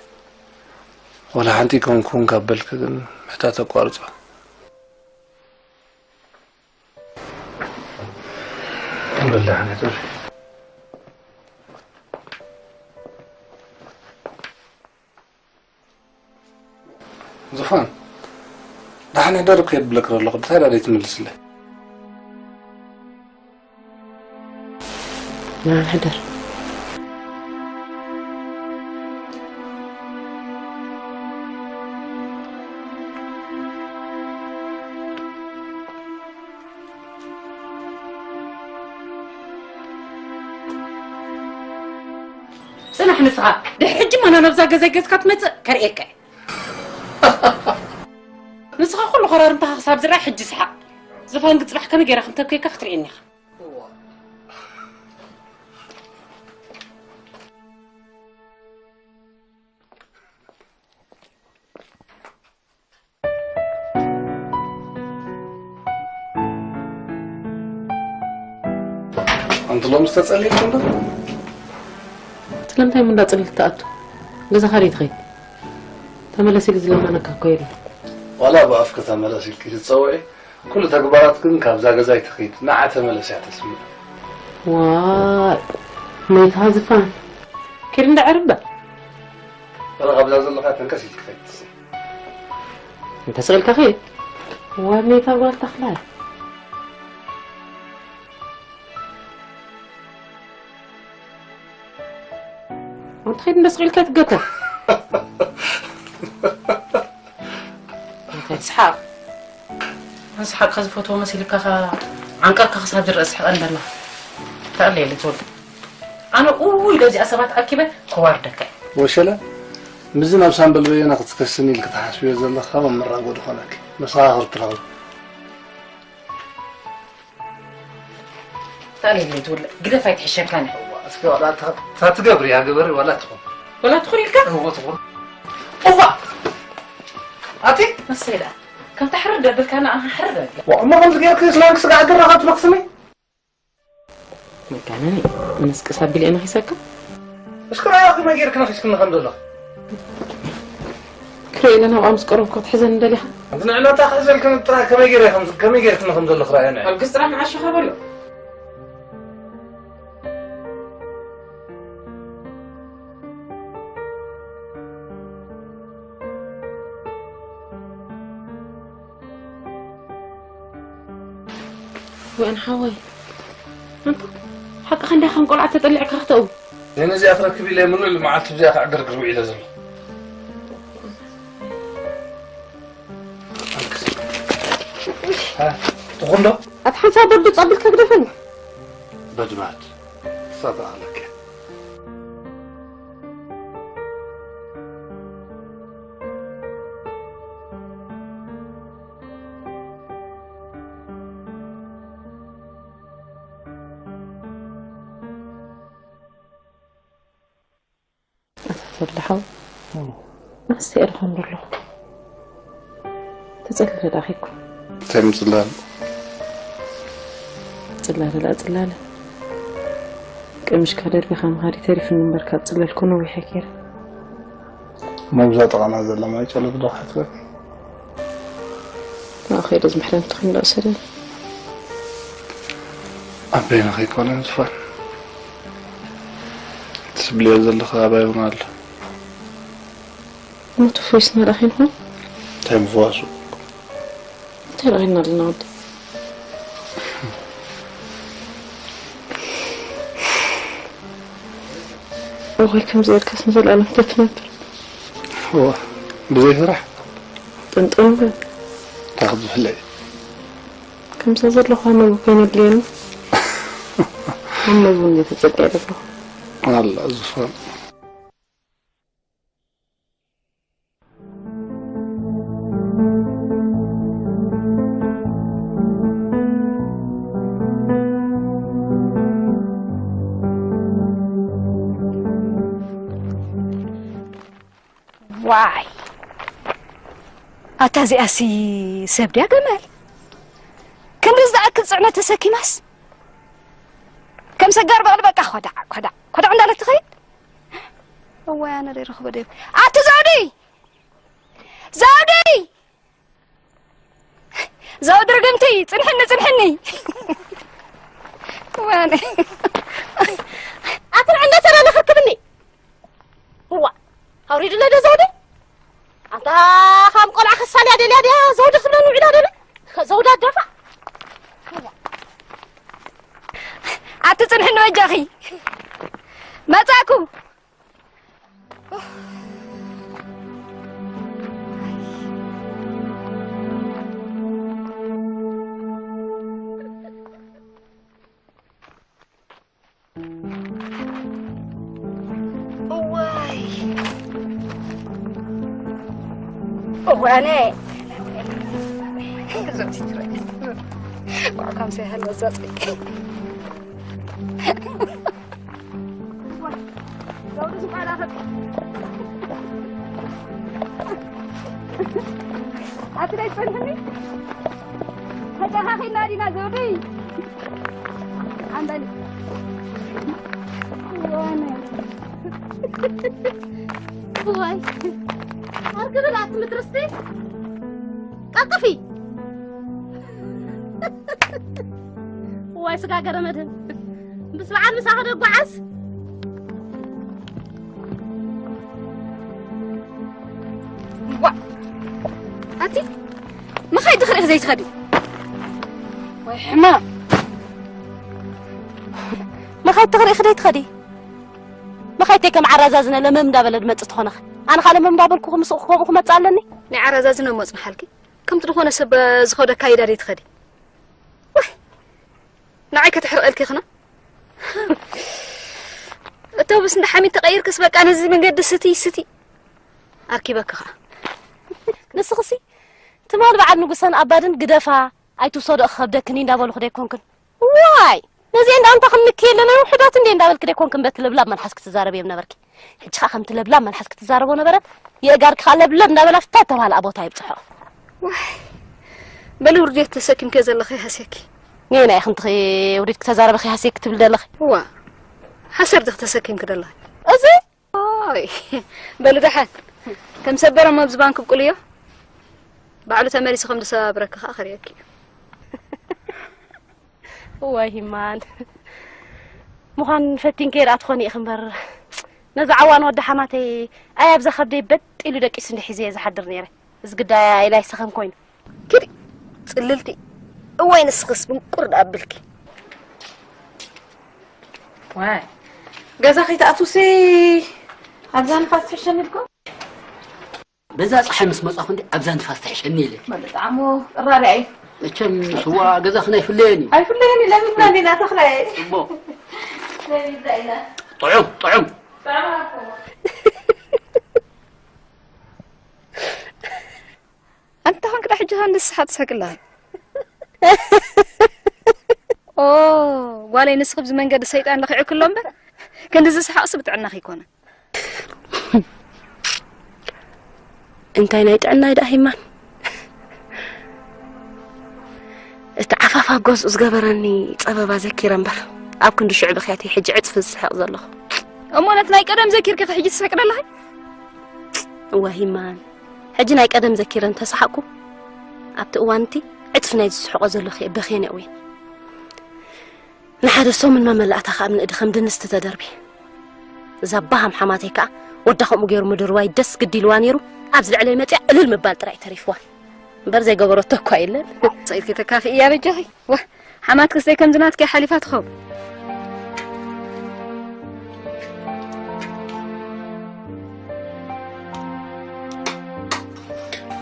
ወላ ሓንቲ ኣይኮንኩን ካብ በልኪ ግን ምሕታት ኣቋርጾ። በል ደሓን ሕደሪ። ዙፋን፣ ደሓን ሕደሪ እኮ የብለክ ዘለኹ፣ እንታይ ደኣ ዘይትምልስለይ? ደሓን ሕደር። ጽናሕ ንስኻ። ድሕሪ ሕጂ ማና ናብዛ ገዛይ ገዝካ ትመጽእ ከርእየካ እየ። ንስኻ ኩሉ ኮራርምታኻ ክሳብ ዝረኣ ሕጂ ስሓቕ። ዝፋን ግን ጽባሕ ከመይ ገይራ ከም ተብከየካ ክትርእየኒ ኢኻ። ኣንቲ ሎምስ ተጸሊልኪ እንዶ? ስለምንታይ እሞ እንዳጸለልክ ትኣቱ? ገዛኻ ዶ ትኸይድ? ተመለስ ኢሉ ዝለመነካ እኮ የለን። ዋላ ብኣፍኪ ተመለስ ኢልኪ ትጸውዒ፣ ኩሉ ተግባራት ግን ካብዛ ገዛ ኣይትኸይድ። ንዓ ተመለስ እያ ተስምዕ። ዋይ፣ መይታ ዝፋን። ኪድ እንዳ ዕርበ። ዋላ ካብዛ ዘለኻ ተንከስ ኢልኪ ከይድ ትስምዕ። እንተ ስቕ ኢልካ ኺድ። ዋይ፣ መይታ ጓል ተኽላይ። ኣንተ ኸይድ እንደ ስቕ ኢልካ ትገተር። እንታይ ትስሓቕ? ንስሓቕ ከዝፈትዎ መሲልካ ኸ ዓንቀርካ ክሳብ ዝረአ ስሕቐ እንደላ። ተኣለየለ ትወልድ። ኣነ ኡይ ለዚኣ ሰባት ኣኪበ ክዋርደካ እየ። ወሸለ፣ ምስዚ ናብ ሳምበል በየነ ክትከስኒ ኢልኪ ትሓስብዮ ዘለኻ መመራጎዲ ኾነኪ። መሰኻኽር ትረኽቢ። ታኔ ትውለ ግደፍ ኣይትሕሸካን። እስኪ ዋላ እታ ትገብሪ ያ ግበሪ ዋላ ትኹን። ዋላ ትኹን ኢልካ? እዎ ትኹን። እዋ! ኣቲ? መሰይ ደኣ። ከምታ ሕርር ደብልካ ንኣኻ ሕርር ደብላ። ዋ፣ እሞ ከምዚ ጌርኪ ስላንክ ስጋ ኣገራኻ ትበኽስኒ? መጋነኒ፣ ምስቅስ ኣቢለ እየ ነኺሰካ? እስኪ ርኣያ ከመይ ጌርኪ ነኺስክኒ ከም ዘለኺ። ክርእየለ ናብኣ ምስ ቀረብኩ ክትሕዘኒ ደሊኻ? ኣንቲ ንዕናታ ክሕዘልክኒ ጥራይ ከመይ ጌረ ከም፣ ከመይ ጌርክኒ ከም ዘለኺ ርኣያ ንዒ። ኣብ ግስ ጥራሕ መዓሾኻ በሎ። ወን ሓወይ፣ ኣንታ ሓቅኻ እንዲኻ ከም ቆልዓ ተጠሊዕካ ክተእው። ነዚኣ ክረክብ ኢለ ምሉእ መዓልቲ ብዚኣ ክዕግርግር ውዒለ ዘሎ። ትኹን ዶ? ኣቲ ሓንሳብ በዱ ጸቢልካ ግደፈኒ። በድማት። ሳታ ኣለከ። ወዲ ሓው፣ ኣስተይ ኢልካ እንዶ ኣለኹ። ተጸሊለ ዳኺኩ። እንታይ ምጽላል? ጽላለ ደኣ ጽላለ። ቀሚሽካ ደርቢኻ ምኻድ ተሪፍኒ እምበር፣ ካብ ጽለልኩ ነዊሕ እየ ከይደ። መብዛ ጥቓና ዘላ ማይ ጨለብ ዶ ክትብል? ንዓ ከይደ ዝምሕረኒ ተኾይኑ ደኣ ውሰደኒ። ኣብ በይንኺ ኣይኮነን ዝፋን። ትስብልዮ ዘለኺ ኣባይ እውን ኣሎ። እሞ ተፈዊስና ደኣ ከይንኾን? እንታይ ምፍዋሱ? እንታይ ረኺብና ኣለና ወዲ? እዋይ፣ ከምዚ ኢልካስ ንዘለኣለም ተትነብር። እዋ፣ ብዘይ ስራሕ? ጥንጥን በል። እንታይ ክትብህለይ? ከምዛ ዘለኹ ኣብ መግቢ ኮይነ የድልየኒ። ኣብ መግቢ እንደ ተጸቂዐ ዘለኹ። ኣላ ዝፋን። ዋይ! ኣታ እዚኣሲ ሰብ ድያ ገመል? ክንድዚ ዝኣክል ጽዕነት ተሰኪማስ? ከም ሰጋር በቕሊ በቃ ኾዳዕ፣ ኾዳዕ፣ ኾዳዕ እንዳለት ትኸይድ? እዋይ፣ ኣነ ዶ ይረኽቦ ዶ ይብ-፣ ኣቲ ዘውዲ! ዘውዲ! ዘውዲ ርግምቲ፣ ጽንሕኒ፣ ጽንሕኒ! እዋይ፣ ኣነ። ኣቲ ንዕነት ኣነ ንኽክብኒ! እዋ፣ ኣውሪድለ ዶ ዘውዲ? ኣንታ ከም ቆልዓ ክሳልያ ደልያ ድያ ዘውዲ ክትብለኒ ውዒላ ደለ? ዘውዲ ኣዳፋ። ኣቲ ጽንሕኒ በጃኺ። መጻእኩ። እዋይ። እዋነ። እዞም ትትረይ። ዋዕካም ሰይሃለ እዛ ጽቂ። ኣቲ ደይ ጸንሕኒ። ተጨኻኺና ዲና ዘውዲ። ኣንበሊ። ዋነ። ዋይ። ኣርክብል ኣቲ ምድርስቲ። ቀልጥፊ። ዋይ ስጋ ገረመድህን። ምስ በዓል ምሳኺ ደጓዓዝ። ዋ! ኣቲ መኻይድ ድኽሪኺ ዘይትኸዲ? ወይ ሕማም! መኻይድ ተኽሪኺ ደይትኸዲ? መኻይድ ከም ዓራዛዝነ ለመም እንዳበለ ድመጽእ ትኾነኺ። ኣነ ኻለመም እንዳበልኩ ምስኡ ከምኡ ክመጽእ ኣለኒ? ናይ ዓራዛዝነ መጽንሓልኪ? ከምቲ ዝኾነ ሰብ ዝኸዶ ኣካይዳ ደይትኸዲ? ወይ! ንዓይ ከተሕርቐልኪ ኽና? እተውብስ እንዳ ሓሚድ ተቐይርክስ በቃ ነዚ መንገዲ ስቲ ስቲ ኣርኪበኪ ኸዓ። ንስኽሲ ትማል በዓል ንጉሰን ኣባድን ግደፋ ኣይትውሰዶ ክኸብደክኒ እንዳበልኹ ደይኮንክን? ዋይ! ነዚኤን ደኣ እንታ ክንምክየለን ናይ ውሑዳት እንዴ እንዳበልኪ ደይኮንክን በቲ ለብላብ መልሓስ ክትዛረብየን ነበርኪ። ሕጂ ኸዓ ከምቲ ለብላብ መልሓስ ክትዛረቦ ነበረት፣ የእጋርኪ ኸዓ ለብለብ እንዳበላ ፍታ እተባህላ ቦታ ይብጽሖ። ዋይ! በሊ ውርደት ተሰኪምኪ ዘለኺ ሃስየኪ። ነየናይ ኢኺ እንትኺ ውርደት ክተዛረቢ ሃስየኪ ትብሊ ዘለኺ? እዋ፣ ሓሰር ዲኺ ተሰኪምኪ ዘለኺ? እዚ? ኦይ፣ በሊ ደሓን። ከም ሰበረ እሞ ኣብዚ ባንክ ብቁልዮ። ባዕሉ ተመሊሱ ከም ዝሰባብረኪ ኸዓ ከርእየኪ እዩ። እዋይ ሂማን። ምዃን ፈቲንከ ደኣ ትኾኒ ኢኺ እምበር። ነዛ ዓዋን ወዲ ሓማተይ ኣይ ኣብዛ ከብደይ በጥ ኢሉ ደቂሱ እንደ ሒዘ እየ ዝሓድር ነይረ። እዚ ግዳይ ኢላይ ሰኸም ኮይኑ። ኪዲ ጽልልቲ። እዋይ ንስኽስ ምቁር ደኣ ኣብልኪ። ዋይ። ገዛ ከይትኣትውሲ ኣብዛ ንፋስ ትሕሸኒ ኢልኩም? በዛ ጸሓይ ምስ መጻኹ እንዲ ኣብዛ ንፋስ ትሕሸኒ ኢለ። ብጣዕሚ ቅራርያ እዩ። መቸም ስዋ ገዛኽን ኣይፍለየን እዩ። ኣይፍለየን እዩ፣ ለሚድና እንዲና ተኽላይ። ጽቡቕ። ለሚድና ኢና። ጥዑም፣ ጥዑም። ጥዑም ኣኮ። ኣንታ ኾንክ ዳ ሕጂ ኸ ንስኻ ትስሕቂ ኣለኻ? ኦ፣ ጓለይ ንስኺ ብዚ መንገዲ ሰይጣን ለኺዑኪ ኣሎ እምበር፣ ክንድዚ ሰሓቕሲ ብጥዕናኺ ኣይኮነን። እንታይ ናይ ጥዕናይ ደኣ ሂማን? እቲ ዓፋፋ ኣብ ገዝኡ ዝገበረኒ ጸበባ ዘኪረ እምበር፣ ኣብ ክንዲ ሽዑ ብኽያተይ ሕጂ ዕጽፊ ዝስሕቕ ዘለኹ። እሞ ነቲ ናይ ቀደም ዘኪርኪ ሕጂ ትስሕቂ ደለኺ? እወ ሂማን፣ ሕጂ ናይ ቀደም ዘኪረ እንተሰሓቕኩ፣ ኣብቲ እዋን እቲ ዕጽፊ ናይ ዝስሕቆ ዘለኹ እየ በኽየ ነእውየ። ንሓደ ሰሙን መመላእታ ከኣ ኣብ ንእዲ ከም ድንስቲ ተደርቢ። እዛ ባሃም ሓማተይ ከኣ ወዳ ከምኡ ገይሩ ምድርባይ ደስ ግዲ ኢልዋ ነይሩ፣ ኣብዚ ልዕለይ መጽያ እልል ምባል ጥራይ ተሪፍዋ። እምበር ዘይገበረቶ እኳ የለን። ሰኢልኪ ተካፍእያ በጃኺ። ዋ፣ ሓማትክስ ዘይ ከምዚ ናትኪ ሓሊፋ ትኸውን።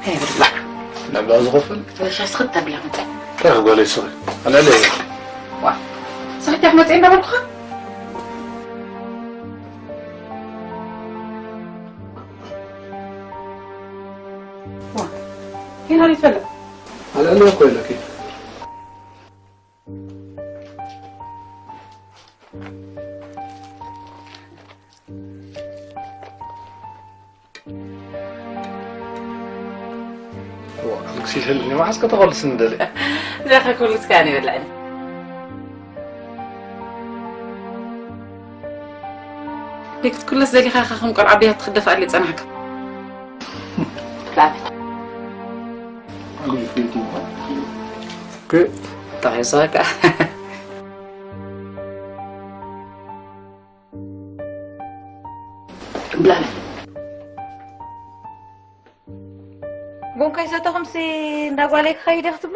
ኣይብላ። ናብላ ዝኸፍል? ወይ ሻስኽት ተብላ መጸ። ከረ ጓለይ ስኺ። ኣላለ። ዋ። ስኺ ትያኽ መጸ እንዳበልኩኻ? ዋ። ኬና ሊፈለ? ኣላለ እኮ ኢለኪ። ዋ፣ ልግሲ ይህልኒ፣ መዓስ ከተኸልስኒ ደሊ? እዚኣ ከክብልስ ከኣ ይበልዕኒ። ዘይክትኩለስ ደሊኻ ኢኻ ከም ቆልዓ ብያት ትኽደፍ ኣለ ጸናሕካ። ላበት። ክ-፣ ተኺሶካ። ብላለ። ጎንካ ይሰተኹምሲ እንዳ ጓለይ ክኸይድ እየ ክትብሉ?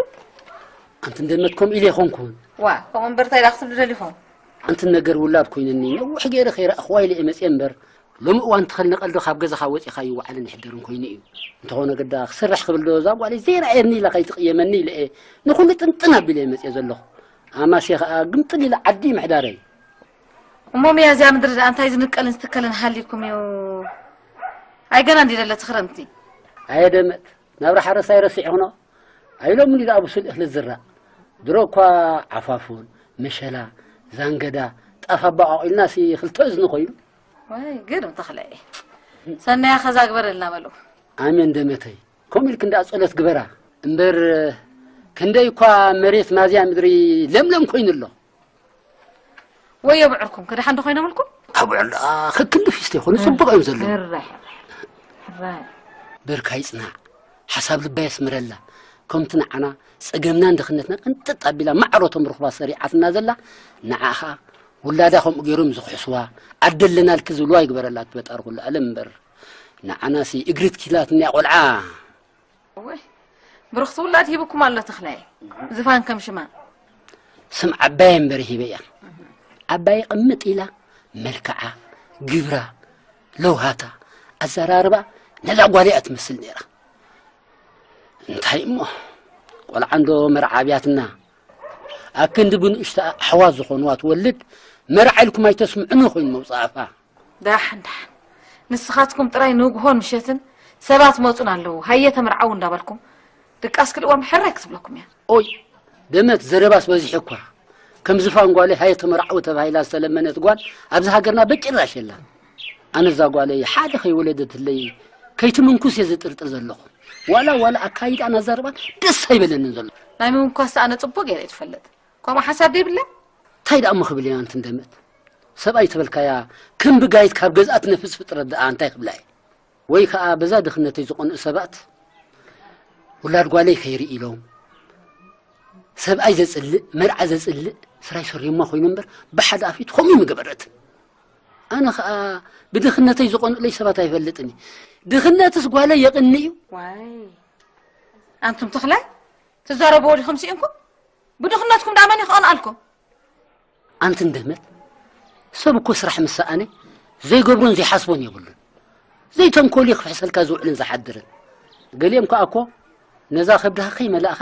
ኣንቲ እንደመት ከምኡ ኢለ ይኾንኩን። ዋ፣ ከምኡ እምበር እንታይ ደኣ ክትብሉ ደሊኹም? ኣንቲ ነገር ውላድ ኮይነኒ ነዊሕ ገይረ ከይረኣኽዋ ኢለ እየ መፅየ እምበር፣ ሎሚ እዋን ትኸል ነቐልዶ ካብ ገዛኻ ወፂኻ ይወዓልን ይሕደርን ኮይኑ እዩ። እንተኾነ ግዳ ክስራሕ ክብል ዶ እዛ ጓለይ ዘይረኣየኒ ኢላ ከይትቕየመኒ ኢለ እየ ንኹሉ ጥንጥን ኣቢለ እየ መፅየ ዘለኹ። ኣማሴ ኸኣ ግምጥል ኢለ ዓዲ ምሕዳረይ። እሞ ሚያዝያ ምድሪ ደኣ እንታይ ዝንቀልን ዝትከልን ሃልይኩም እዩ? ኣይ ገና እንዲ ደለቲ ክረምቲ። ኣየ ደመት፣ ናብራ ሓረስታይ ረሲዕኽኖ? ኣይሎምን እዩ ደኣ ብሱል እኽሊ ዝራእ። ድሮ እኳ ዓፋፉን፣ መሸላ፣ ዛንገዳ፣ ጣፍ ኣባቋቂልናሲ ክልተ እዝኒ ኮይኑ። ወይ ግርም ተኽለ። ሰናያ ኸዛ ግበረልና በሉ። ኣሜን ደመተይ። ከምኡ ኢልክ እንዳ ጸሎት ግበራ። እምበር ክንደይ እኳ መሬት ማዝያ ምድሪ ለምለም ኮይኑ ኣሎ። ወይ የብዕርኩም፣ ክደሓን ዶ ኮይኖምልኩም? ኣብዕር ደኣ ከክንዲ ፊስቶ ይኾኑ፣ ጽቡቕ እዮም ዘለዉ። ሕራይ፣ ሕራይ። በርካ ይጽናዕ፣ ሓሳብ ልባ የስምረላ። ከምቲ ንዓና ጸገምናን ድኽነትና ቅንጥጥ ኣቢላ ማዕሮቶም ርኽባ ሰሪዓትና ዘላ፣ ንዓ ኸኣ ውላዳ ከምኡ ገይሮም ዝኽሕስዋ፣ ኣደለናልኪ ዝብልዋ ይግበረላ እቲ ፈጣሪ ኩሉ ዓለም እምበር። ንዓናሲ እግሪ ትኪላትና እያ ቆልዓ። እወ፣ ብርኽቲ ውላድ ሂብኩም ኣሎ ተኽላይ። ዝፋን ከም ሽማ። ስም ዓባይ እምበር ሂበያ። ዓባይ ቅምጥ ኢላ፣ መልክዓ፣ ግብራ፣ ለውሃታ፣ ኣዘራርባ፣ ነዛ ጓል እያ ትመስል ነይራ። እንታይ እሞ፣ ቆልዓ እንዶ መርዓ ኣብያትና፣ ኣብ ክንዲ ብንእሽቶ ኣሕዋት ዝኾንዋ ትወልድ፣ መርዓ ኢልኩም ኣይተስምዑኒ ኮይኑ መውጻእፋ። ዳሕን ዳሕን ንስኻትኩም ጥራይ ንግሆን ምሸትን ሰባት መጹን ኣለዉ፣ ሃየ ተመርዓዉ እንዳበልኩም ድቃስ ክልእዋ ምሕራይ ክትብለኩም እያ። ኦይ፣ ደመት ዘረባስ በዚሑ እኳ። ከም ዝፋን ጓለይ ሃየ ተመርዓዉ ተባሂላ ዝተለመነት ጓል ኣብዚ ሃገርና በጭራሽ የላን። ኣነ እዛ ጓለይ ሓደ ከይወለደትለይ ከይትምንኩስ እየ ዝጥርጥር ዘለኹ። ዋላ ዋላ ኣካይዳን ኣዛርባን ደስ ኣይበለንን ዘሎ። ናይ ምምኳስ ኣነ ጽቡቕ ገይረ እየ ትፈልጥ። ከምኡ ሓሳብ ደይብላ? እንታይ ደኣ እሞ ክብል እየ ኣንቲ እንደመት? ሰብኣይ ተበልካያ ከም ብጋይት ካብ ገዝኣ ትነፍስ ፍጥረት ደኣ እንታይ ክብላ እየ? ወይ ከኣ በዛ ድኽነተይ ዝቐንኡ ሰባት ውላድ ጓለይ ከይርኢ ኢሎም ሰብኣይ ዘጽልእ፣ መርዓ ዘጽልእ ስራሕ ይሰርዩማ ኮይኖም እምበር ብሓደ ኣፊት ከምኡ ምገበረትን። ኣነ ከኣ ብድኽነተይ ዝቐንኡለይ ሰባት ኣይፈልጥን እየ። ድኽነትስ ጓለይ የቕንእ እዩ። ዋይ፣ ኣንቱም ተኽላይ ትዛረብዎ ዲኹም ስኢንኩም? ብድኽነትኩም ደኣ መን እዩ ክቐንኣልኩም? ኣንቲ እንደመት፣ ሰብ እኮ ስራሕ ምስ ሰኣነ ዘይገብሮን ዘይሓስቦን የብሉን። ዘይተንኮል እዩ ክፍሕሰልካ ዝውዕልን ዝሓድርን። ገሊኦም ከኣ እኮ ነዛ ከብድኻ ከይመላእኻ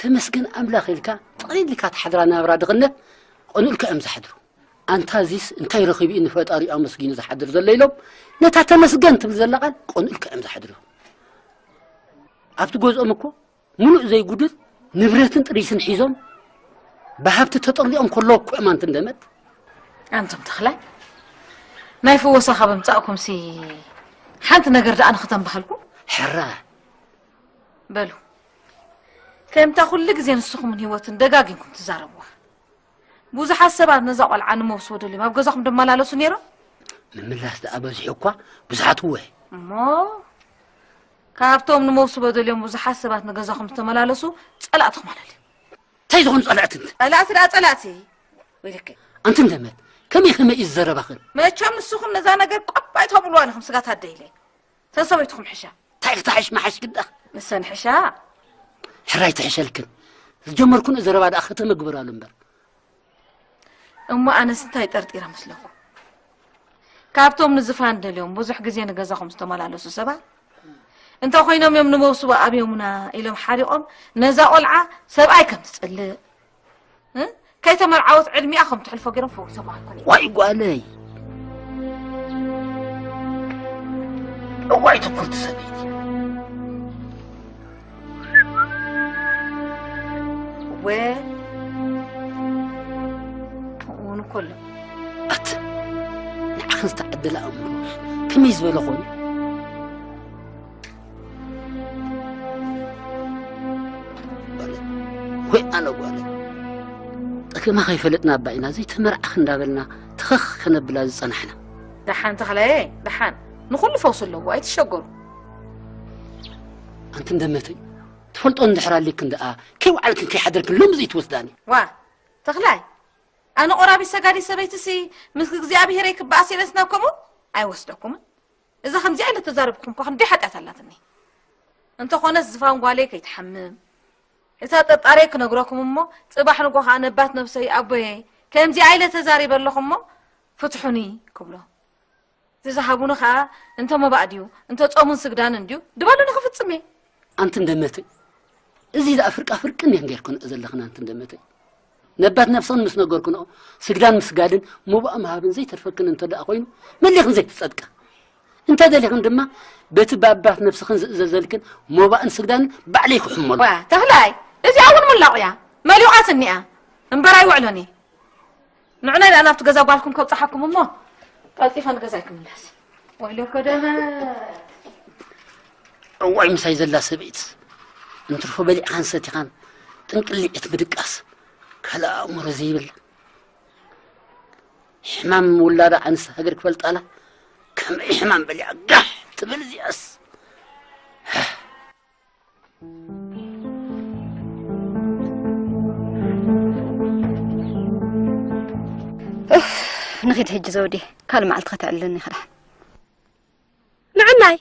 ተመስገን ኣምላኽ ኢልካ ጥቕሊል ኢልካ ትሓድራ ናብራ ድኽነት ቀንኡልካ እዮም ዝሓድሩ። ኣንታ እዚስ እንታይ ረኺቡ እዩ ንፈጣሪኡ ኣመስጊኑ ዝሓድር ዘሎ ኢሎም ነታ ተመስገን ትብል ዘላ ቃል ቀንኡልካ እዮም ዝሓድሩ። ኣብቲ ገዝኦም እኮ ምሉእ ዘይጉድል ንብረትን ጥሪትን ሒዞም ብሃብቲ ተጠርሊቖም ከለዉ እኮ እዮም ኣንቲ እንደመት። ኣንቱም ተኽላይ ናይ ፍወሳ ካብ ኣምጻእኩምሲ ሓንቲ ነገር ደኣ ንኽተንብሃልኩም። ሕራ በሉ ከምታ ኩሉ ግዜ ንስኹምን ህይወትን ደጋጊምኩም ትዛረብዋ። ብዙሓት ሰባት ነዛ ቆልዓ ንመውስቦ ደልዮም ኣብ ገዛኹም ደመላለሱ ነይሮም። ምምላስ ደኣ በዚሑ እኳ ብዙሓት እወ። እሞ ካብቶም ንመውስቦ ደልዮም ብዙሓት ሰባት ንገዛኹም ዝተመላለሱ ጸላእትኹም ኣለልዩ። እንታይ ዝኾኑ ጸላእቲ እንት? ጸላእቲ ደኣ ጸላእቲ ወይለከ። ኣንቲ እንደመት ከመይ ከመይ እዩ ዝዘረባኽን? መቸም ንስኹም ነዛ ነገር ቆብ ኣይትኸብልዋን ኢኹም ስጋት ኣደይለ። ተን ሰበይትኹም ሕሻ። እንታይ ክትሕሽ ምሓሽ ግዳኽ? ንሰን ሕሻ። ሕራይ ትሕሸልክን። ዝጀመርኩን ዘረባ ደኣ ከተመግበራሉ እምበር። እሞ ኣነስ እንታይ ጠርጢረ መስለኩም? ካብቶም ንዝፋን ደልዮም ብዙሕ ግዜ ንገዛኹም ዝተመላለሱ ሰባት እንተ ኮይኖም እዮም ንመውስቦ ኣብዮምና ኢሎም ሓሪቖም ነዛ ቆልዓ ሰብኣይ ከም ትጸልእ እ? ከይተመርዓወት ዕድሚኣ ከም ትሕልፎ ገይሮም ፈዊሶማ ኣይኮነ። ዋይ ጓለይ እዋይ ትኩርቲ ሰበይቲ ወ እውን እኮ ኣሎ ኣት ንዓኽን ዝተዓደለ ኣእምሮ ከመይ ዝበለ ኮይኑ ወይ ኣነ ጓለ ጠገማ ከይፈለጥና ኣባ ኢና ዘይተመርዓኽ እንዳበልና ትኸኽ ከነብላ ዝጸናሕና። ደሓን ተኽለየ ደሓን ንኹሉ ፈውሲ ኣለዎ ኣይትሸገሩ። ኣንቲ እንደመተይ ትፈልጦ እንድሕር ኣሊክን ደኣ ከይወዓልክን ከይሓደርክን ሎሚ ዘይትወስዳኒ። ዋ ተኽላይ ኣነ ቆራቢት ሰጋዲት ሰበይትሲ ምስ እግዚኣብሄረይ ክበኣስ ኢለስ ናብ ከምኡ ኣይወስደኩምን። እዛ ከምዚኣ ኢለ ተዛረብኩኹም እኳ ክንደይ ሓጢኣት ኣላትኒ። እንተኾነስ ዝፋን ጓለይ ከይትሓምም እታ ጠርጣረይ ክነግረኩም እሞ ጽባሕ ንጎ ኸኣ ነባት ነብሰይ ኣቦየ ከምዚኣ ኢለ ተዛሪበ ኣለኹ እሞ ፍትሑኒ ክብሎ። እቲ ዝሃቡኒ ኸኣ እንተ መባእ ድዩ እንተ ጾሙን ስግዳንን ድዩ ድበሉኒ ክፍጽም እየ። ኣንቲ እንደመተይ እዚ ደኣ ፍርቃ ፍርቅን እየን ጌርክንኦ ዘለኽን ኣንቲ እንደመተይ። ነባት ነብስኽን ምስ ነገርክንኦ ስግዳን ምስጋድን መባእ ምሃብን ዘይተርፈክን እንተ ደኣ ኮይኑ መሊኽን ዘይትጸድቃ። እንተ ደሊኽን ድማ በቲ ብኣባት ነብስኽን ዝእዘዘልክን መባእን ስግዳንን ባዕለይ ክሕመሉ። ዋ ተኽላይ እዚኣ እውን ሙላቑ እያ መሊቓትኒ እያ እምበር ኣይውዕሎን እየ። ንዑና ደኣ ናብቲ ገዛ ጓልኩም ከብጽሓኩም እሞ ቀልጢፈ ንገዛይ ክምለስ። ወይለኮ ደመት እዋይ ምሳይ ዘላ ሰበይትስ እንትርፎ በሊዕኻን ሰቲኻን ጥንቅሊዕት ምድቃስ ካልእ ኣእምሮ ዘይብላ ሕማም ውላዳ ኣንስ ሃገር ክፈልጣላ ከመይ ሕማም በሊዓ ጋሕ ትብል እዚኣስ። ንኺድ ሕጂ ዘውዲ ካልእ መዓልቲ ከተዕልለኒ ኢኻ ደሓን። ንዕናይ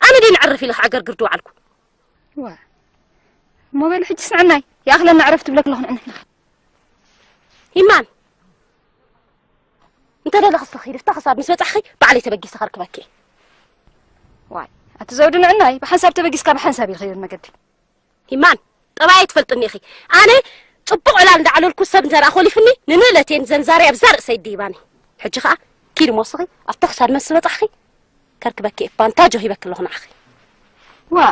ኣነ ድየ ንዕርፍ ኢለ ክዕገርግር ድወዓልኩ። ዋ እሞ በሊ ሕጅስ ንዕናይ ይኣኽለና ዕረፍ ትብለኪ ኣለኹ ንዕናይ ኢለኺ። ሂማን እንተ ደለኺ እስኺ ኺዲ እታ ክሳብ ምስ በጻሕኺ ባዕለይ ተበጊሰ ከርክበኪ እየ። ዋይ ኣቲ ዘውዲ ንዕናይ ብሓንሳብ ተበጊስካ ብሓንሳብ እዩ ዝኸይድ መገዲ። ሂማን ጠባየይ ትፈልጥኒ ኢኺ። ኣነ ጽቡቕ ዕላል እንዳዕለልኩ ሰብ እንተ ደኣ ኮሊፉኒ ንንእለቴን ዘንዛርያ ብዛ ርእሰይ ድይባኒ። ሕጂ ኸኣ ኪዲ እሞ እስኺ ኣብታ ክሳድ መስ በጻሕኺ ከርክበኪ እየ ባንታጆ ሂበኪ ኣለኹ ንዓኺ። ዋ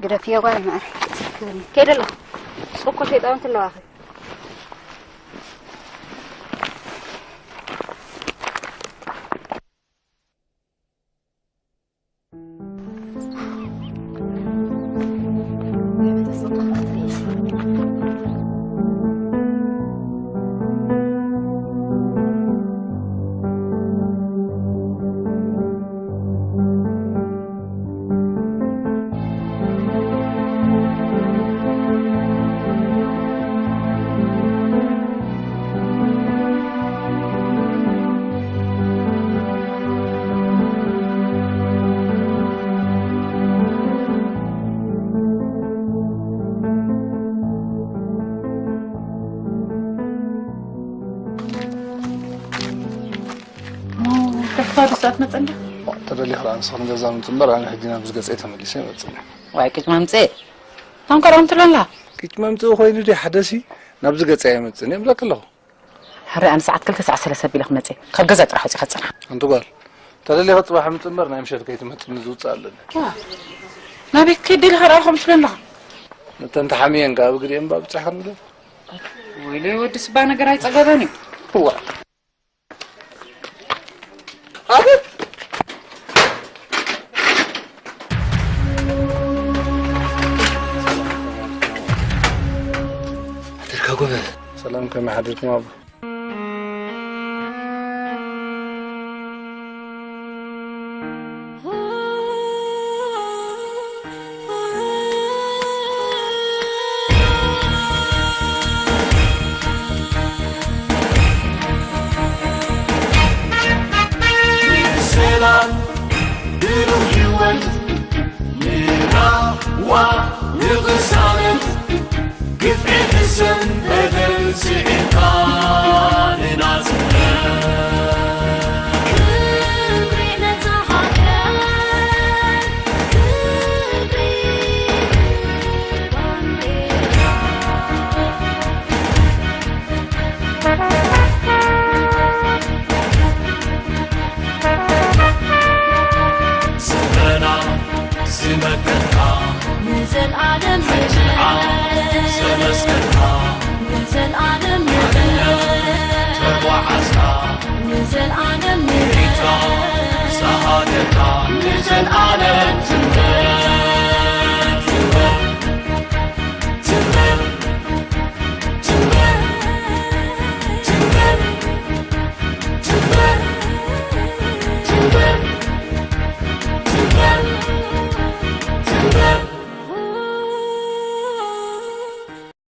ግደፍዮ ጓል ማር ከይደ ኣለኹ። ሱቅ እኮ ሸይጣውንቲ ኣለዋኺ። ከፋ ድሳት መጸና ተደሊኻ ደኣ ንስኻ ንገዛ ምጽእ እምበር ኣነ ሕጂ ናብዚ ገጸይ ተመሊሰ ኣይመጽእን እየ። ዋይ ቅጭ መምጽእ ታንከራም ትለላ ቅጭ መምጽእ ኮይኑ ድዩ ሓደሲ ናብዚ ገጸይ ኣይመጽእን እየ እብለኪ ኣለኹ። ሕራይ ኣነ ሰዓት ክልተ ሰዓት ሰለስተ ኣቢለ ክመጽእ ካብ ገዛ ጥራሕ ወጺኻ ጽናሕ። ኣንቲ ጓል ተደሊኻ ጽባሕ ምጽእ እምበር ናይ ምሸት ከይትመጽእኒ ዝውጽእ ኣለኒ። ናበይ ክትከይድ ደሊኻ ደኣ ከምኡ ትብል ኣለኻ? ነተን ተሓምየን ከኣ ብግዲኤን እባ ብጽሕኽን ዶ? ወይለይ ወዲ ስባ ነገር ኣይጸገበን እዩ። እዋ ኣቤት! ከመይ ሓዲርኩም ኣባ? ሰላም ብሩህ ህይወት ንራዋ ንቕሳነት ግፍዒ ክሰም በደል ስዒርካ ንናጽነት። ክብሪ ነዛ ሃገር፣ ክብሪ ባንዴራ። ስምረና ዝመከትካ ንዘልኣለም ንዘልኣለም ዘመስገንካ ንዘልኣለም ንዘልኣለም ተጓዓዝካ ንዘልኣለም ንዘልኣለም ዝሃገርካ ንዘልኣለም